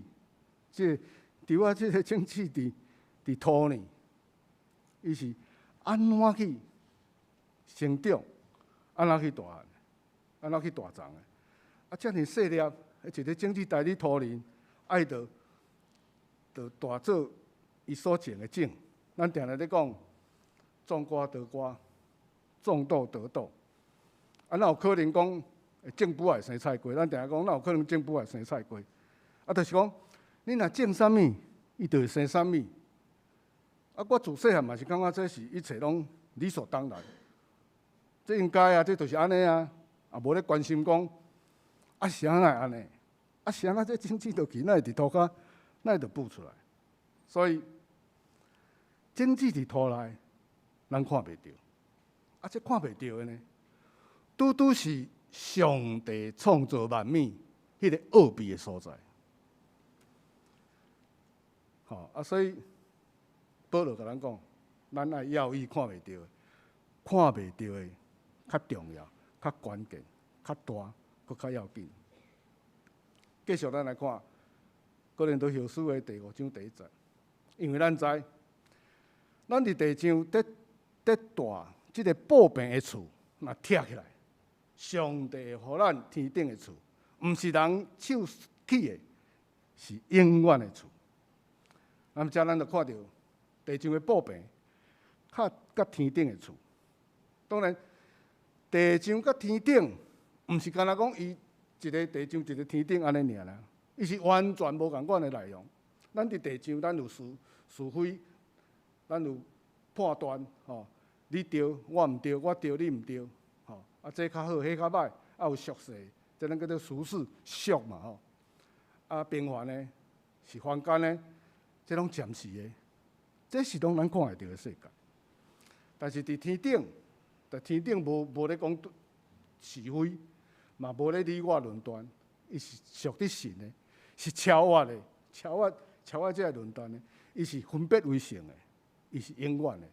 這個稻仔這个種子佇土裡，伊是按怎去成長，按怎去大漢，按怎去大叢的？啊，遮爾細粒，一个種子待佇土裡，愛著著大做伊所種的種。咱定定咧講，種瓜得瓜，種豆得豆。啊，哪有可能講種韭會生菜瓜？咱定定講，哪有可能種韭會生菜瓜？啊，就是講，你若種啥物，伊就會生啥物。啊，我自細漢嘛是感覺這是一切攏理所當然，這應該啊，這就是按呢啊，也無咧關心講，啊是按怎會按呢？啊是按怎這種子落去，哪會佇塗跤，哪會就哺出來？所以種子佇土內，咱看袂著。啊，這看袂著的呢，拄拄是上帝創造萬物彼个奧秘的所在。吼啊，所以保羅共咱講，咱愛要意看袂著的，看袂著的較重要、較關鍵、較大、閣較要緊。繼續咱來看哥林多後書的第五章第一節，因為咱知，咱佇地上得得大這个布棚的厝，若拆起來，上帝會予咱天頂的厝，毋是人手起的，是永遠的厝。那麼遮咱就看著地上的布棚，較佮天頂的厝。當然，地上佮天頂，毋是干焦講伊一个地上一个天頂按呢爾啦，伊是完全無仝款的內容。咱佇地上，咱有是非，咱有判斷，吼，你對，我毋對，我對，你毋對，吼，啊，這較好，彼較䆀，啊有俗世，這咱叫做俗世俗嘛，吼。啊，平凡的，是凡間的，這攏暫時的，這是攏咱看會著的世界。但是佇天頂，佇天頂無咧講是非，嘛無咧你我論斷，伊是屬佇神的，是超越的，超越這个論斷的，伊是分別為聖的，伊是永遠的。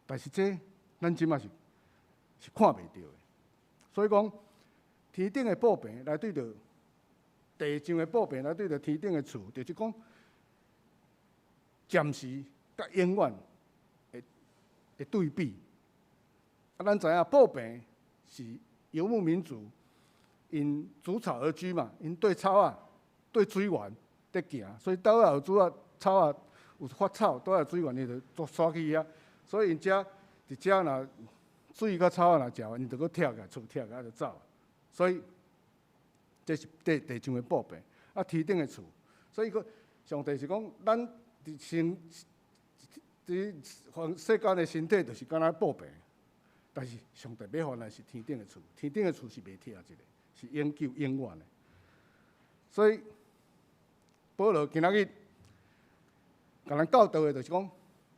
但是這咱這馬是看袂著的，所以講天頂的布棚來對著地上的布棚來對著天頂的厝，就是講暫時佮永遠的對比。啊，咱知影布棚是游牧民族，𪜶逐草而居嘛，𪜶對草仔、對水源佇行，所以佗位有水仔草仔有發草，佗位有水源，伊就徙去遐。所以𪜶遮佇遮若水佮草若食完，𪜶就閣拆起來，厝拆起來就走。所以這是地地上的布棚，啊，天頂的厝。所以閣上帝是講，咱佇身佇凡世間的身體，就是敢若布棚，但是上帝欲予咱是天頂的厝，天頂的厝是袂拆一个，是永久永遠的。所以保羅今仔日共咱教導的，就是講，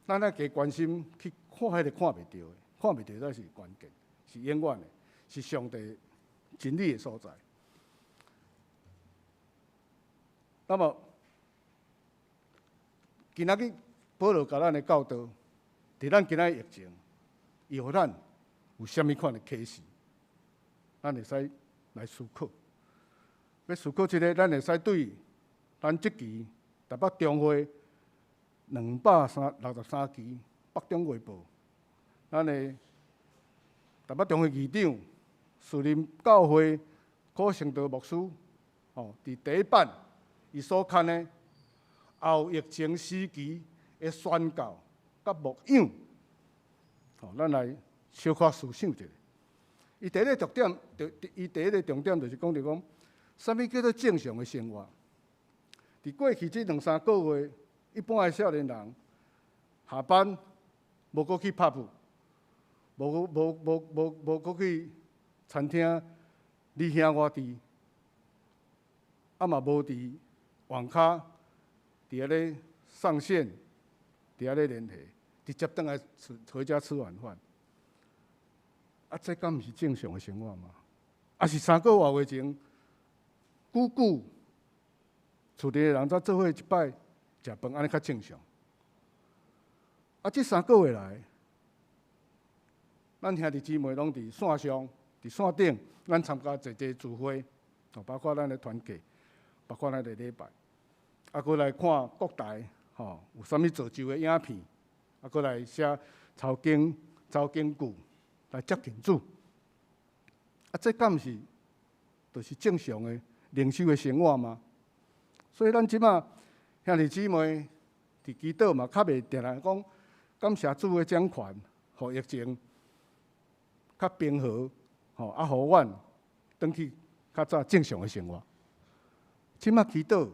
咱愛加關心去看彼个看袂著的，看袂著才是關鍵，是永遠的，是上帝真理的所在。那麼今仔日保羅共咱的教導，佇咱今仔日疫情，伊予咱有啥物款的啟示？咱會使來思考。欲思考這个，咱會使對咱這期台北中會263期北中月報，咱的台北中會議長士林教會柯成道牧師，吼，佇第一版伊所刊的後疫情時期的宣教佮牧養，吼，咱來小可思想一下。伊第一个重點，就伊第一个重點就是講著講，啥物叫做正常的生活？佇過去這兩三個月，一般的少年人下班無閣去 pub，無無無無無閣去餐廳，你兄我弟，啊嘛無佇網咖佇遐咧上線，佇遐咧聯繫，直接轉來吃回家吃晚飯。啊，這敢毋是正常的生活嗎？啊是3個外月前，久久厝裡的人才做伙一擺食飯，按呢較正常。啊，這三個月來，咱兄弟姊妹攏佇線上、佇線頂，咱參加濟濟聚會，哦，包括咱的團契，包括咱的禮拜，啊，閣來看國台，吼，有啥物造就的影片，啊，閣來寫抄經、抄經句來接近主。啊，這敢毋是，就是正常的靈修的生活嗎？所以咱這馬兄弟姊妹佇祈禱嘛，較袂定定講感謝主的掌權，予疫情較平和，吼，啊，予阮轉去較早正常的生活。這馬祈禱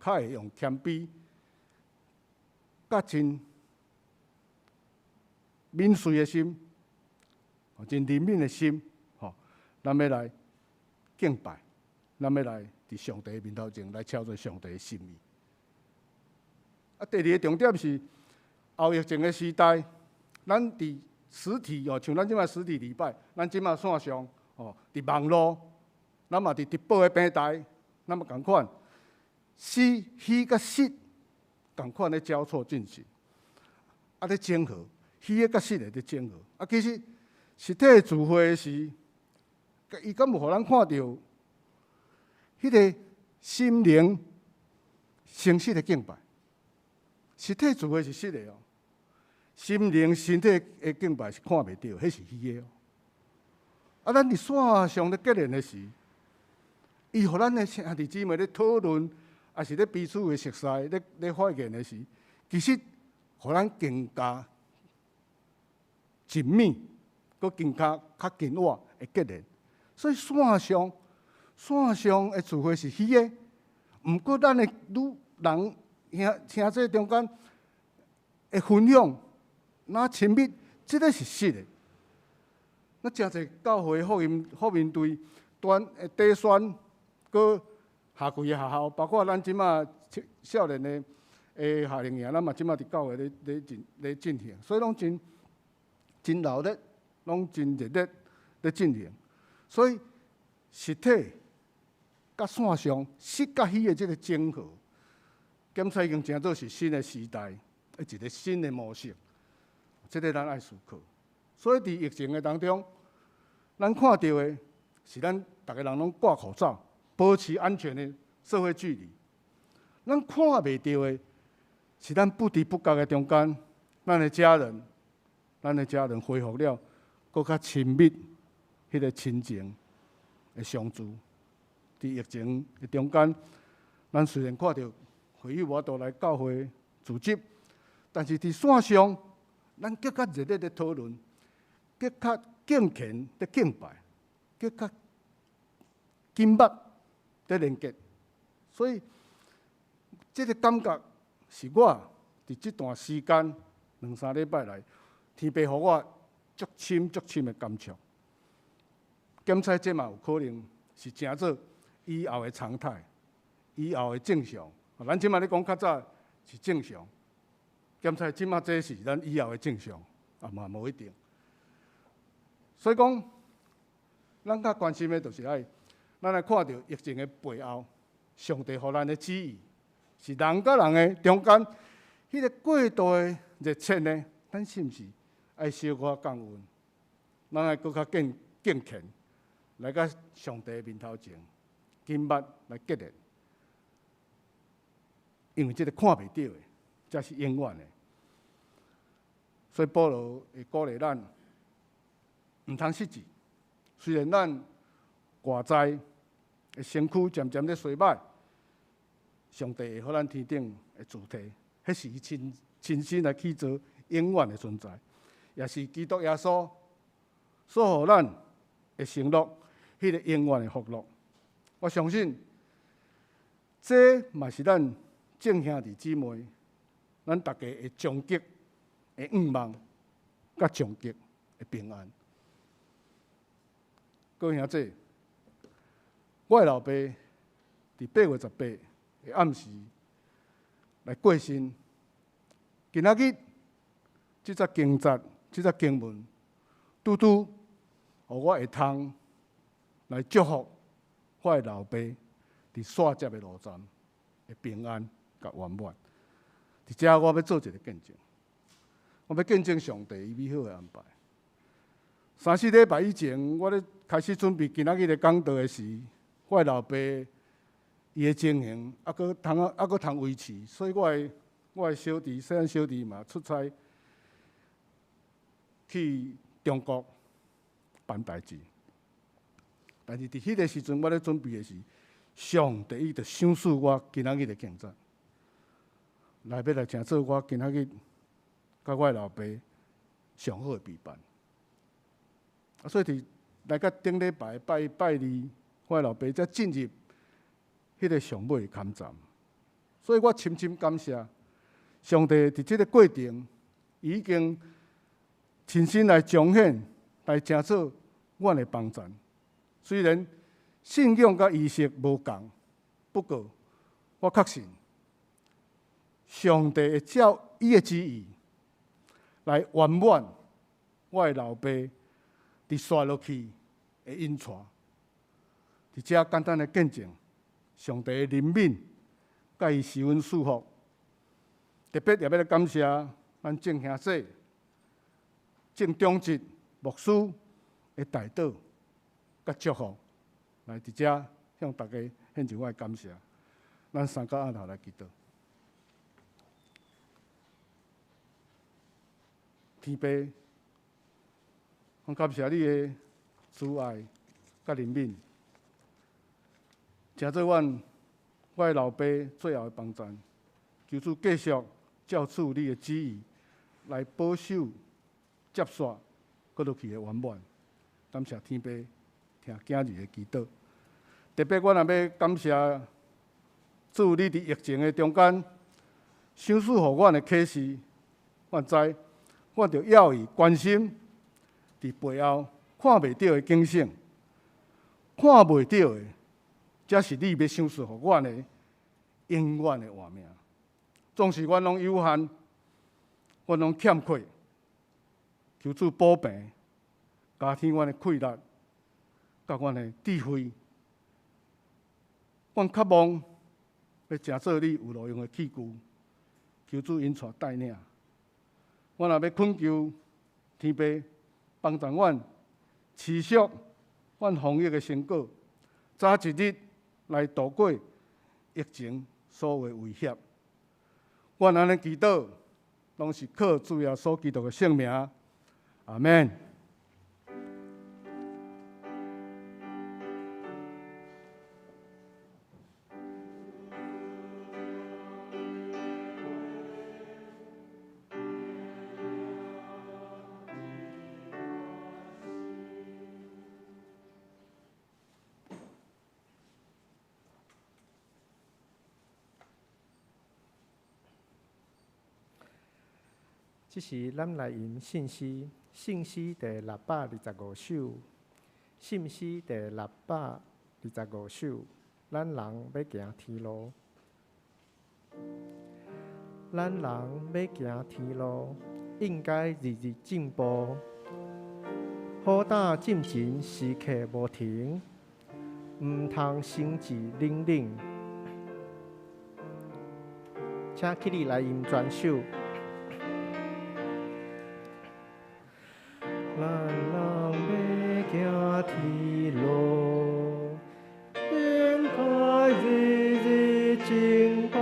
較會用謙卑，佮真憫穗的心，真憐憫的心，吼，咱欲來敬拜，咱欲來佇上帝面頭前來操作上帝的心意。啊，第二个重點是後疫情的時代，咱佇實體哦，像咱這馬實體禮拜，咱這馬線上哦，佇網路，咱嘛佇直播的平台，咱嘛仝款，虛虛佮實仝款咧交錯進行，啊咧整合，虛的佮實的咧整合。啊，其實實體的聚會時，伊敢有予咱看著彼个心靈誠實的敬拜？實體聚會是實的哦，心靈身體的敬拜是看袂著，彼是虛的哦。啊，咱佇線上咧結連的時，伊予咱的兄弟姊妹咧討論，抑是咧彼此的熟似咧咧發言的時，其實予咱更加緊密，閣更加較緊握的結連。所以線上線上的聚會是虛的，毋過咱的愈人兄兄弟中間的分享，若親密，這个是實的。那誠濟教會福音福音隊端的短宣，閣夏季的學校，包括咱這馬少年的的夏令營，咱嘛這馬佇教會咧咧進咧進行，所以攏真真熱烈，攏真熱烈咧進行。所以實體佮線上實佮虛的這个整合，檢測已經成做是新的時代的一個新的模式，這个咱愛思考。所以佇疫情的當中，咱看著的是咱逐个人攏掛口罩，保持安全的社會距離。咱看袂著的是咱不知不覺的中間，咱的家人，咱的家人恢復了閣較親密彼个親情的相聚。佇疫情的中間，咱雖然看著會友無法度來教會聚集，但是佇線上，咱閣較熱烈咧討論，閣較敬虔咧敬拜，閣較緊密咧連結。所以，這個感覺是我佇這段時間兩三禮拜來，天父予我足深足深的感觸。檢測這嘛有可能是成做以後的常態，以後的正常。咱這馬咧講較早是正常，檢測這馬這是咱以後的正常，啊嘛無一定。所以講，咱較關心的就是愛，咱來看著疫情的背後，上帝予咱的旨意，是人佮人的中間，彼個過度的熱切呢？咱是毋是愛小可降溫？咱愛閣較敬敬虔，來到上帝面頭前，緊密來結連。因為這個看袂著的，才是永遠的。所以保羅會鼓勵咱，毋通失志。雖然咱外在的身軀漸漸咧衰敗，上帝會予咱天頂的主體，彼是伊親親身來去做永遠的存在，也是基督耶穌所予咱的承諾，彼個永遠的福樂。我相信，這嘛是咱眾兄弟姊妹，咱大家的終極的願望，佮終極的平安。各位兄弟，我的老爸佇8月18的暗時來過身。今仔日這節經節、這節經文，拄拄予我會通來祝福我的老爸佇煞接的路站的平安佮圓滿。佇遮我欲做一个見證，我欲見證上帝伊美好的安排。三四禮拜以前，我咧開始準備今仔日的講道的時，我的老爸伊的情形猶閣通猶閣通維持，所以我的小弟、細漢小弟嘛出差去中國辦代誌。但是佇彼个時陣，我咧準備的時，上帝伊就賞賜我今仔日的經節，來欲來成做我今仔日佮我的老爸上好的陪伴。啊，所以佇來到頂禮拜拜一拜二，我的老爸才進入彼个上尾的坎站。所以我深深感謝上帝，佇這个過程，伊已經親身來彰顯，來成做阮的幫贊。雖然信仰佮儀式無仝，不過我確信上帝會照伊的旨意來圓滿我的老爸佇煞落去的引帶。佇遮簡單的見證，上帝的憐憫，佮伊施恩賜福。特別也欲來感謝咱鄭兄姊、鄭長哲牧師的代禱佮祝福，來佇遮向大家獻上我的感謝。咱三個按頭來祈禱。天父，我感謝你的慈愛佮憐憫，成做阮我的老爸最後的幫贊。求主繼續照主你的旨意來保守接續閣落去的圓滿。感謝天父聽囝兒的祈禱。特別我若欲感謝主，你佇疫情的中間，賞賜予阮的啟示，阮知阮著要以關心佇背後看袂著的警醒，看袂著的，才是你欲賞賜予阮的永遠的活命。總是阮攏有限，阮攏欠缺，求主補平，加添阮的氣力，佮阮的智慧。阮渴望欲成做你有路用的器具，求主引帶帶領。阮也欲懇求天父幫助阮持續阮防疫的成果，早一日來度過疫情所有的威脅。阮按呢祈禱，攏是靠主耶穌基督的聖名，阿們。這時，咱來吟聖詩，聖詩第625首，聖詩第625首，咱人欲行天路，咱人欲行天路，應該日日進步，苦膽進前時刻無停，毋通心志冷冷。請起立來吟全首。咱人欲行天路，應該日日進步，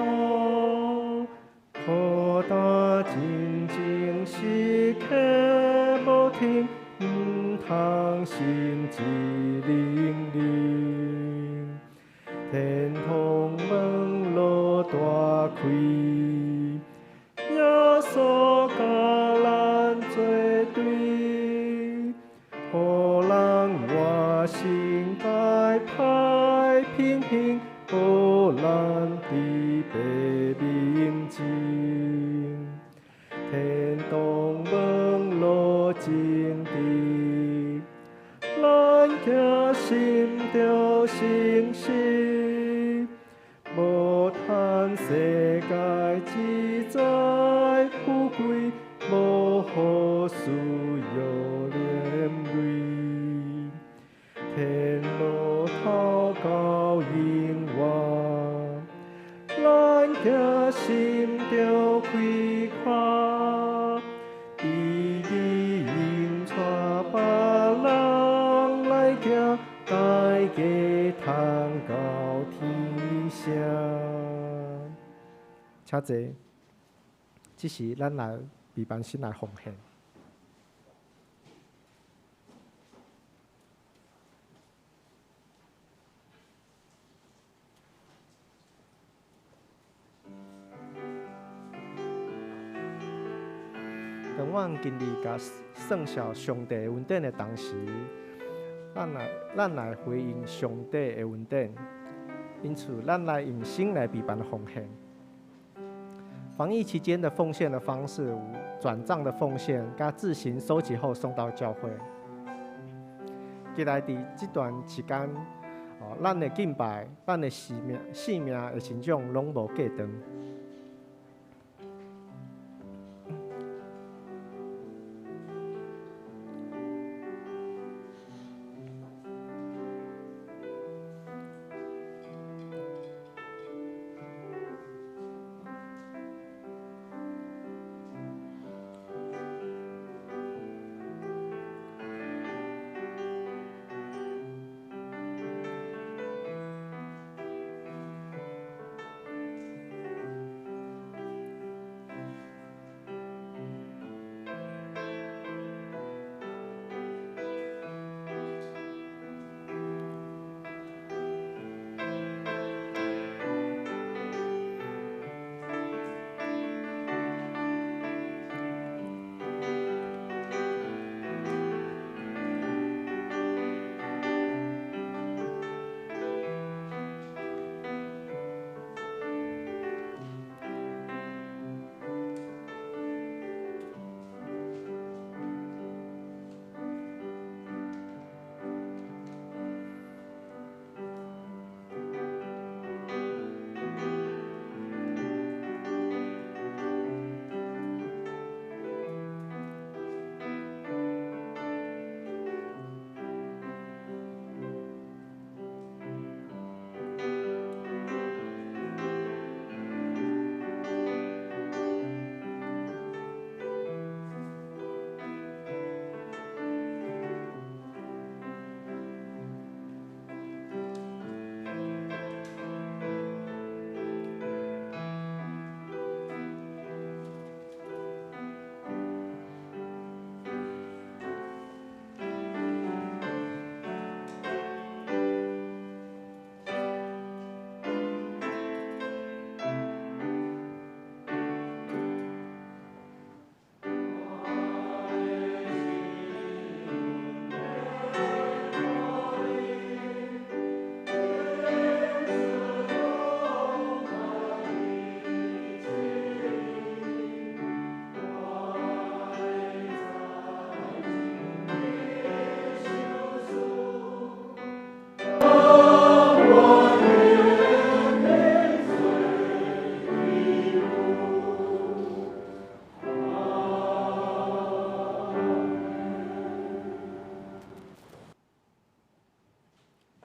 苦膽進前時刻無停，毋通心志冷冷。天堂門路大開，耶穌佮咱做對，予人活心界歹品行，予咱佇白面前。天堂門路真直，咱行心著誠實，無貪世界之財富貴，無予私欲連累。天路頭到永遠，咱行心著開闊，伊已經帶別人來行，大家通到天城。請坐，這時咱來預備心來奉獻。當阮經歷共算數上帝恩典的同時，咱來回應上帝的恩典。因此，咱來用心來備辦奉獻。防疫期間的奉獻的方式，有轉帳的奉獻，佮自行收集後送到教會。接來佇這段期間，哦，咱的敬拜、咱的生命的成長，攏無隔斷。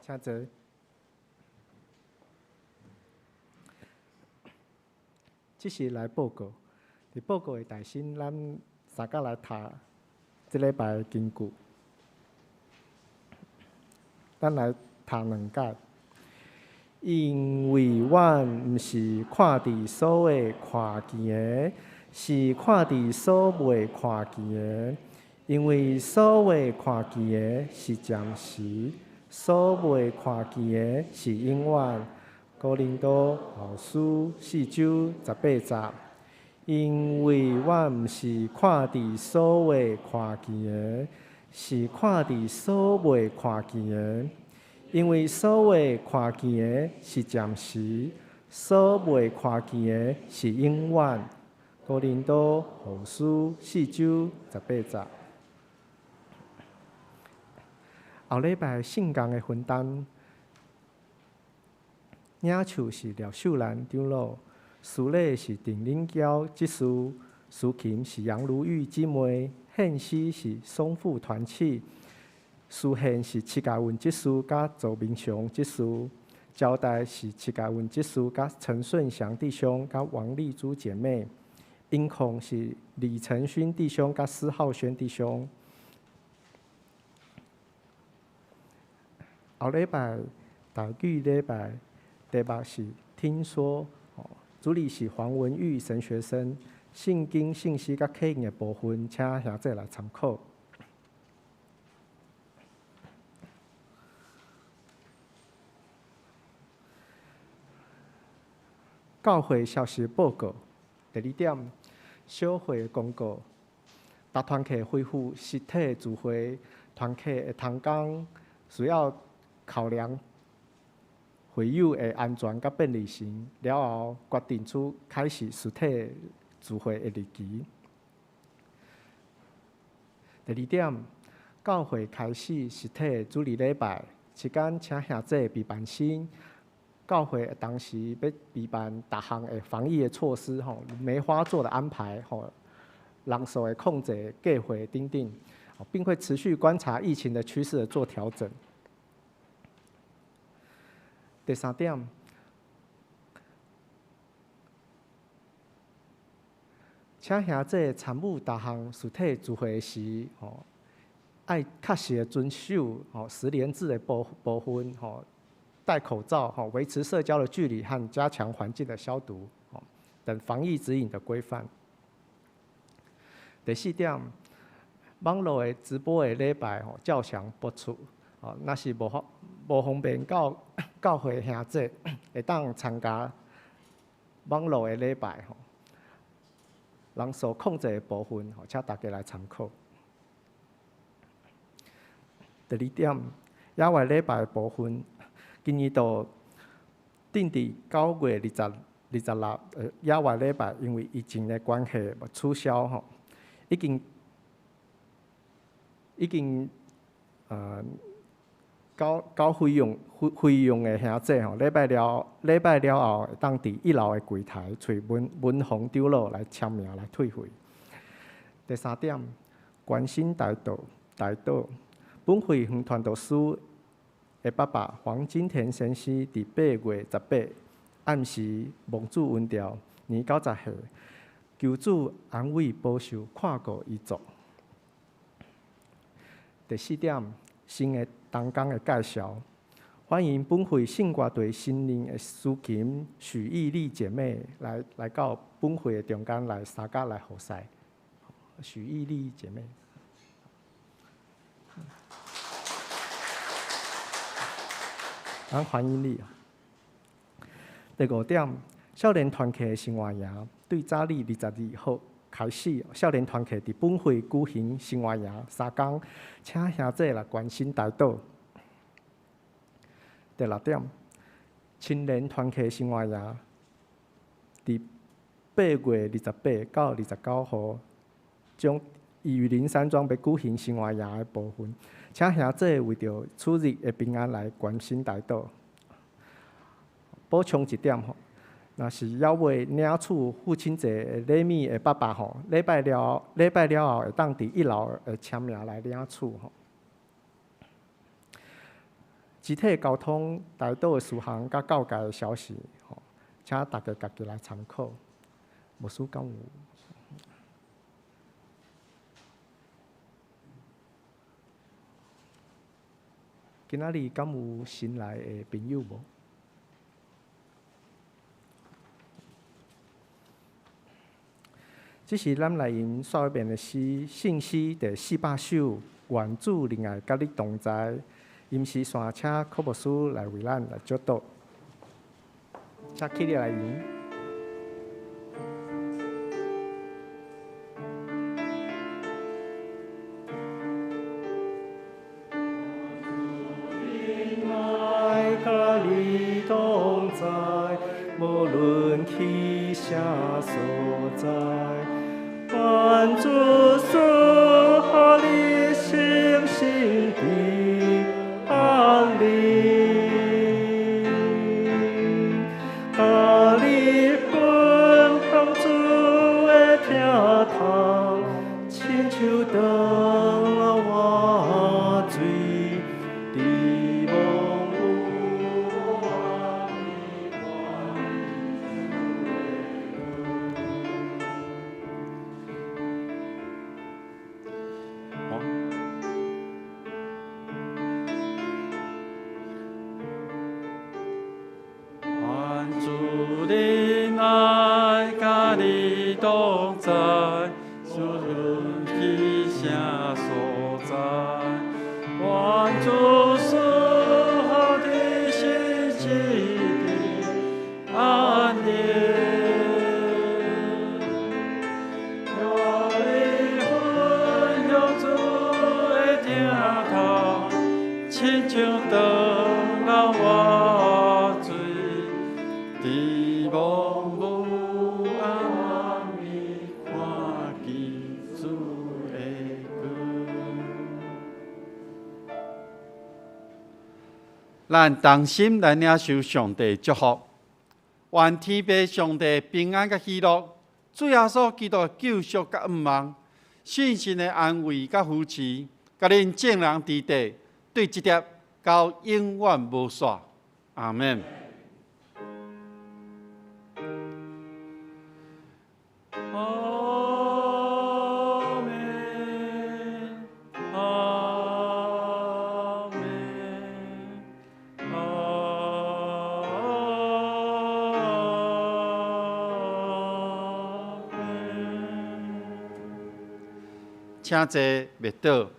請坐。這是來報告，佇報告的大先，咱三甲來讀這禮拜的經句。咱來讀兩解，因為阮毋是看佇所會看見的，是看佇所未看見的。因為所會看見的是暫時，所未看見的是永遠。哥林多後書四章十八節。因為阮毋是看佇所會看見的，是看佇所未看見的。因為所會看見的是暫時，所未看見的是永遠。哥林多後書四章十八節。後禮拜聖工的分擔，領袖是廖秀蘭長老，司禮是鄭林嬌執事，司琴是楊如玉姊妹，獻詩是松富團契，司獻是戚家文執事佮周明雄執事，招待是戚家文執事佮陳順祥弟兄佮王麗珠姐妹，音控是李承勳弟兄佮施浩軒弟兄。後禮拜台語禮拜題目是聽說，主理是黃文玉神學生，聖經信息佮刻印的部分，請兄弟來參考。教會消息報告，第二點，小會公告，逐團契恢復實體聚會，團契的同工需要考量會友的安全佮便利性，了後決定出開始實體聚會的日期。第二點，教會開始實體主日禮拜期間，請兄弟備辦心。教會當時欲備辦逐項的防疫的措施，吼，梅花座的安排，吼，人數的控制、計劃等等，並會持續觀察疫情的趨勢做調整。第三點，請兄弟參與逐項實體聚會時，吼，愛確實的遵守吼實聯制的部部分，吼，戴口罩，吼，維持社交的距離和加強環境的消毒，吼，等防疫指引的規範。第四點，網路的直播的禮拜吼照常播出，吼，若是無方無方便到教會兄弟會當參加網路的禮拜吼，人數控制的部分吼，請大家來參考。第二點，野外禮拜的部分，今年度定佇9月26野外禮拜，因為疫情的關係取消吼，已經已經呃。交交費用費費用的兄弟吼，禮拜了禮拜了後，會當佇一樓的櫃台揣文文宏長老來簽名來退費。第三點，關心代禱代禱，本會黃傳道師的爸爸黃金田先生佇8月18暗時蒙主恩召，年90歲，求主安慰保守看顧遺族。第四點，新的同工的介紹，歡迎本會聖歌隊新任的司琴許義麗姐妹來來到本會的中間來參加來服侍。許義麗姐妹，咱歡迎你。第五點，少年團契的生活營對早日22號開始，少年團契佇本會舉行生活營三工，請兄弟來關心代禱。第六點，青年團契生活營佇8月28到29號，將雨林山莊欲舉行生活營的部分，請兄弟為著出入的平安來關心代禱。補充一點吼，若是猶未領取父親節禮物的爸爸吼，禮拜了禮拜了後會當佇一樓的簽名來領取吼。肢體交通代禱的事項佮告解的消息，吼，請大家家己來參考。牧師敢有？今仔日敢有新來的朋友無？這是咱來吟煞一遍的詩，聖詩第400首，願主仁愛佮你同在。臨時線，請柯牧師來為咱來祝禱，請起立來吟。愛佮你同在，無論去啥所在，願主賜予你信心的安寧，佮你分享主的疼痛，親像轉活水，伫茫無岸。願主的愛佮你同在，無論去啥所在。願主賜予你信心的安寧，願你分享主的疼痛，親像轉活水，伫茫無暗暝看見主的光。咱同心來領受上帝祝福，願天父上帝平安佮喜樂，主耶穌基督的救贖佮恩望，信心的安慰佮扶持，佮恁眾人佇地，對這粒到永遠無煞。阿們。阿們，阿們，阿們。請坐，勿倒。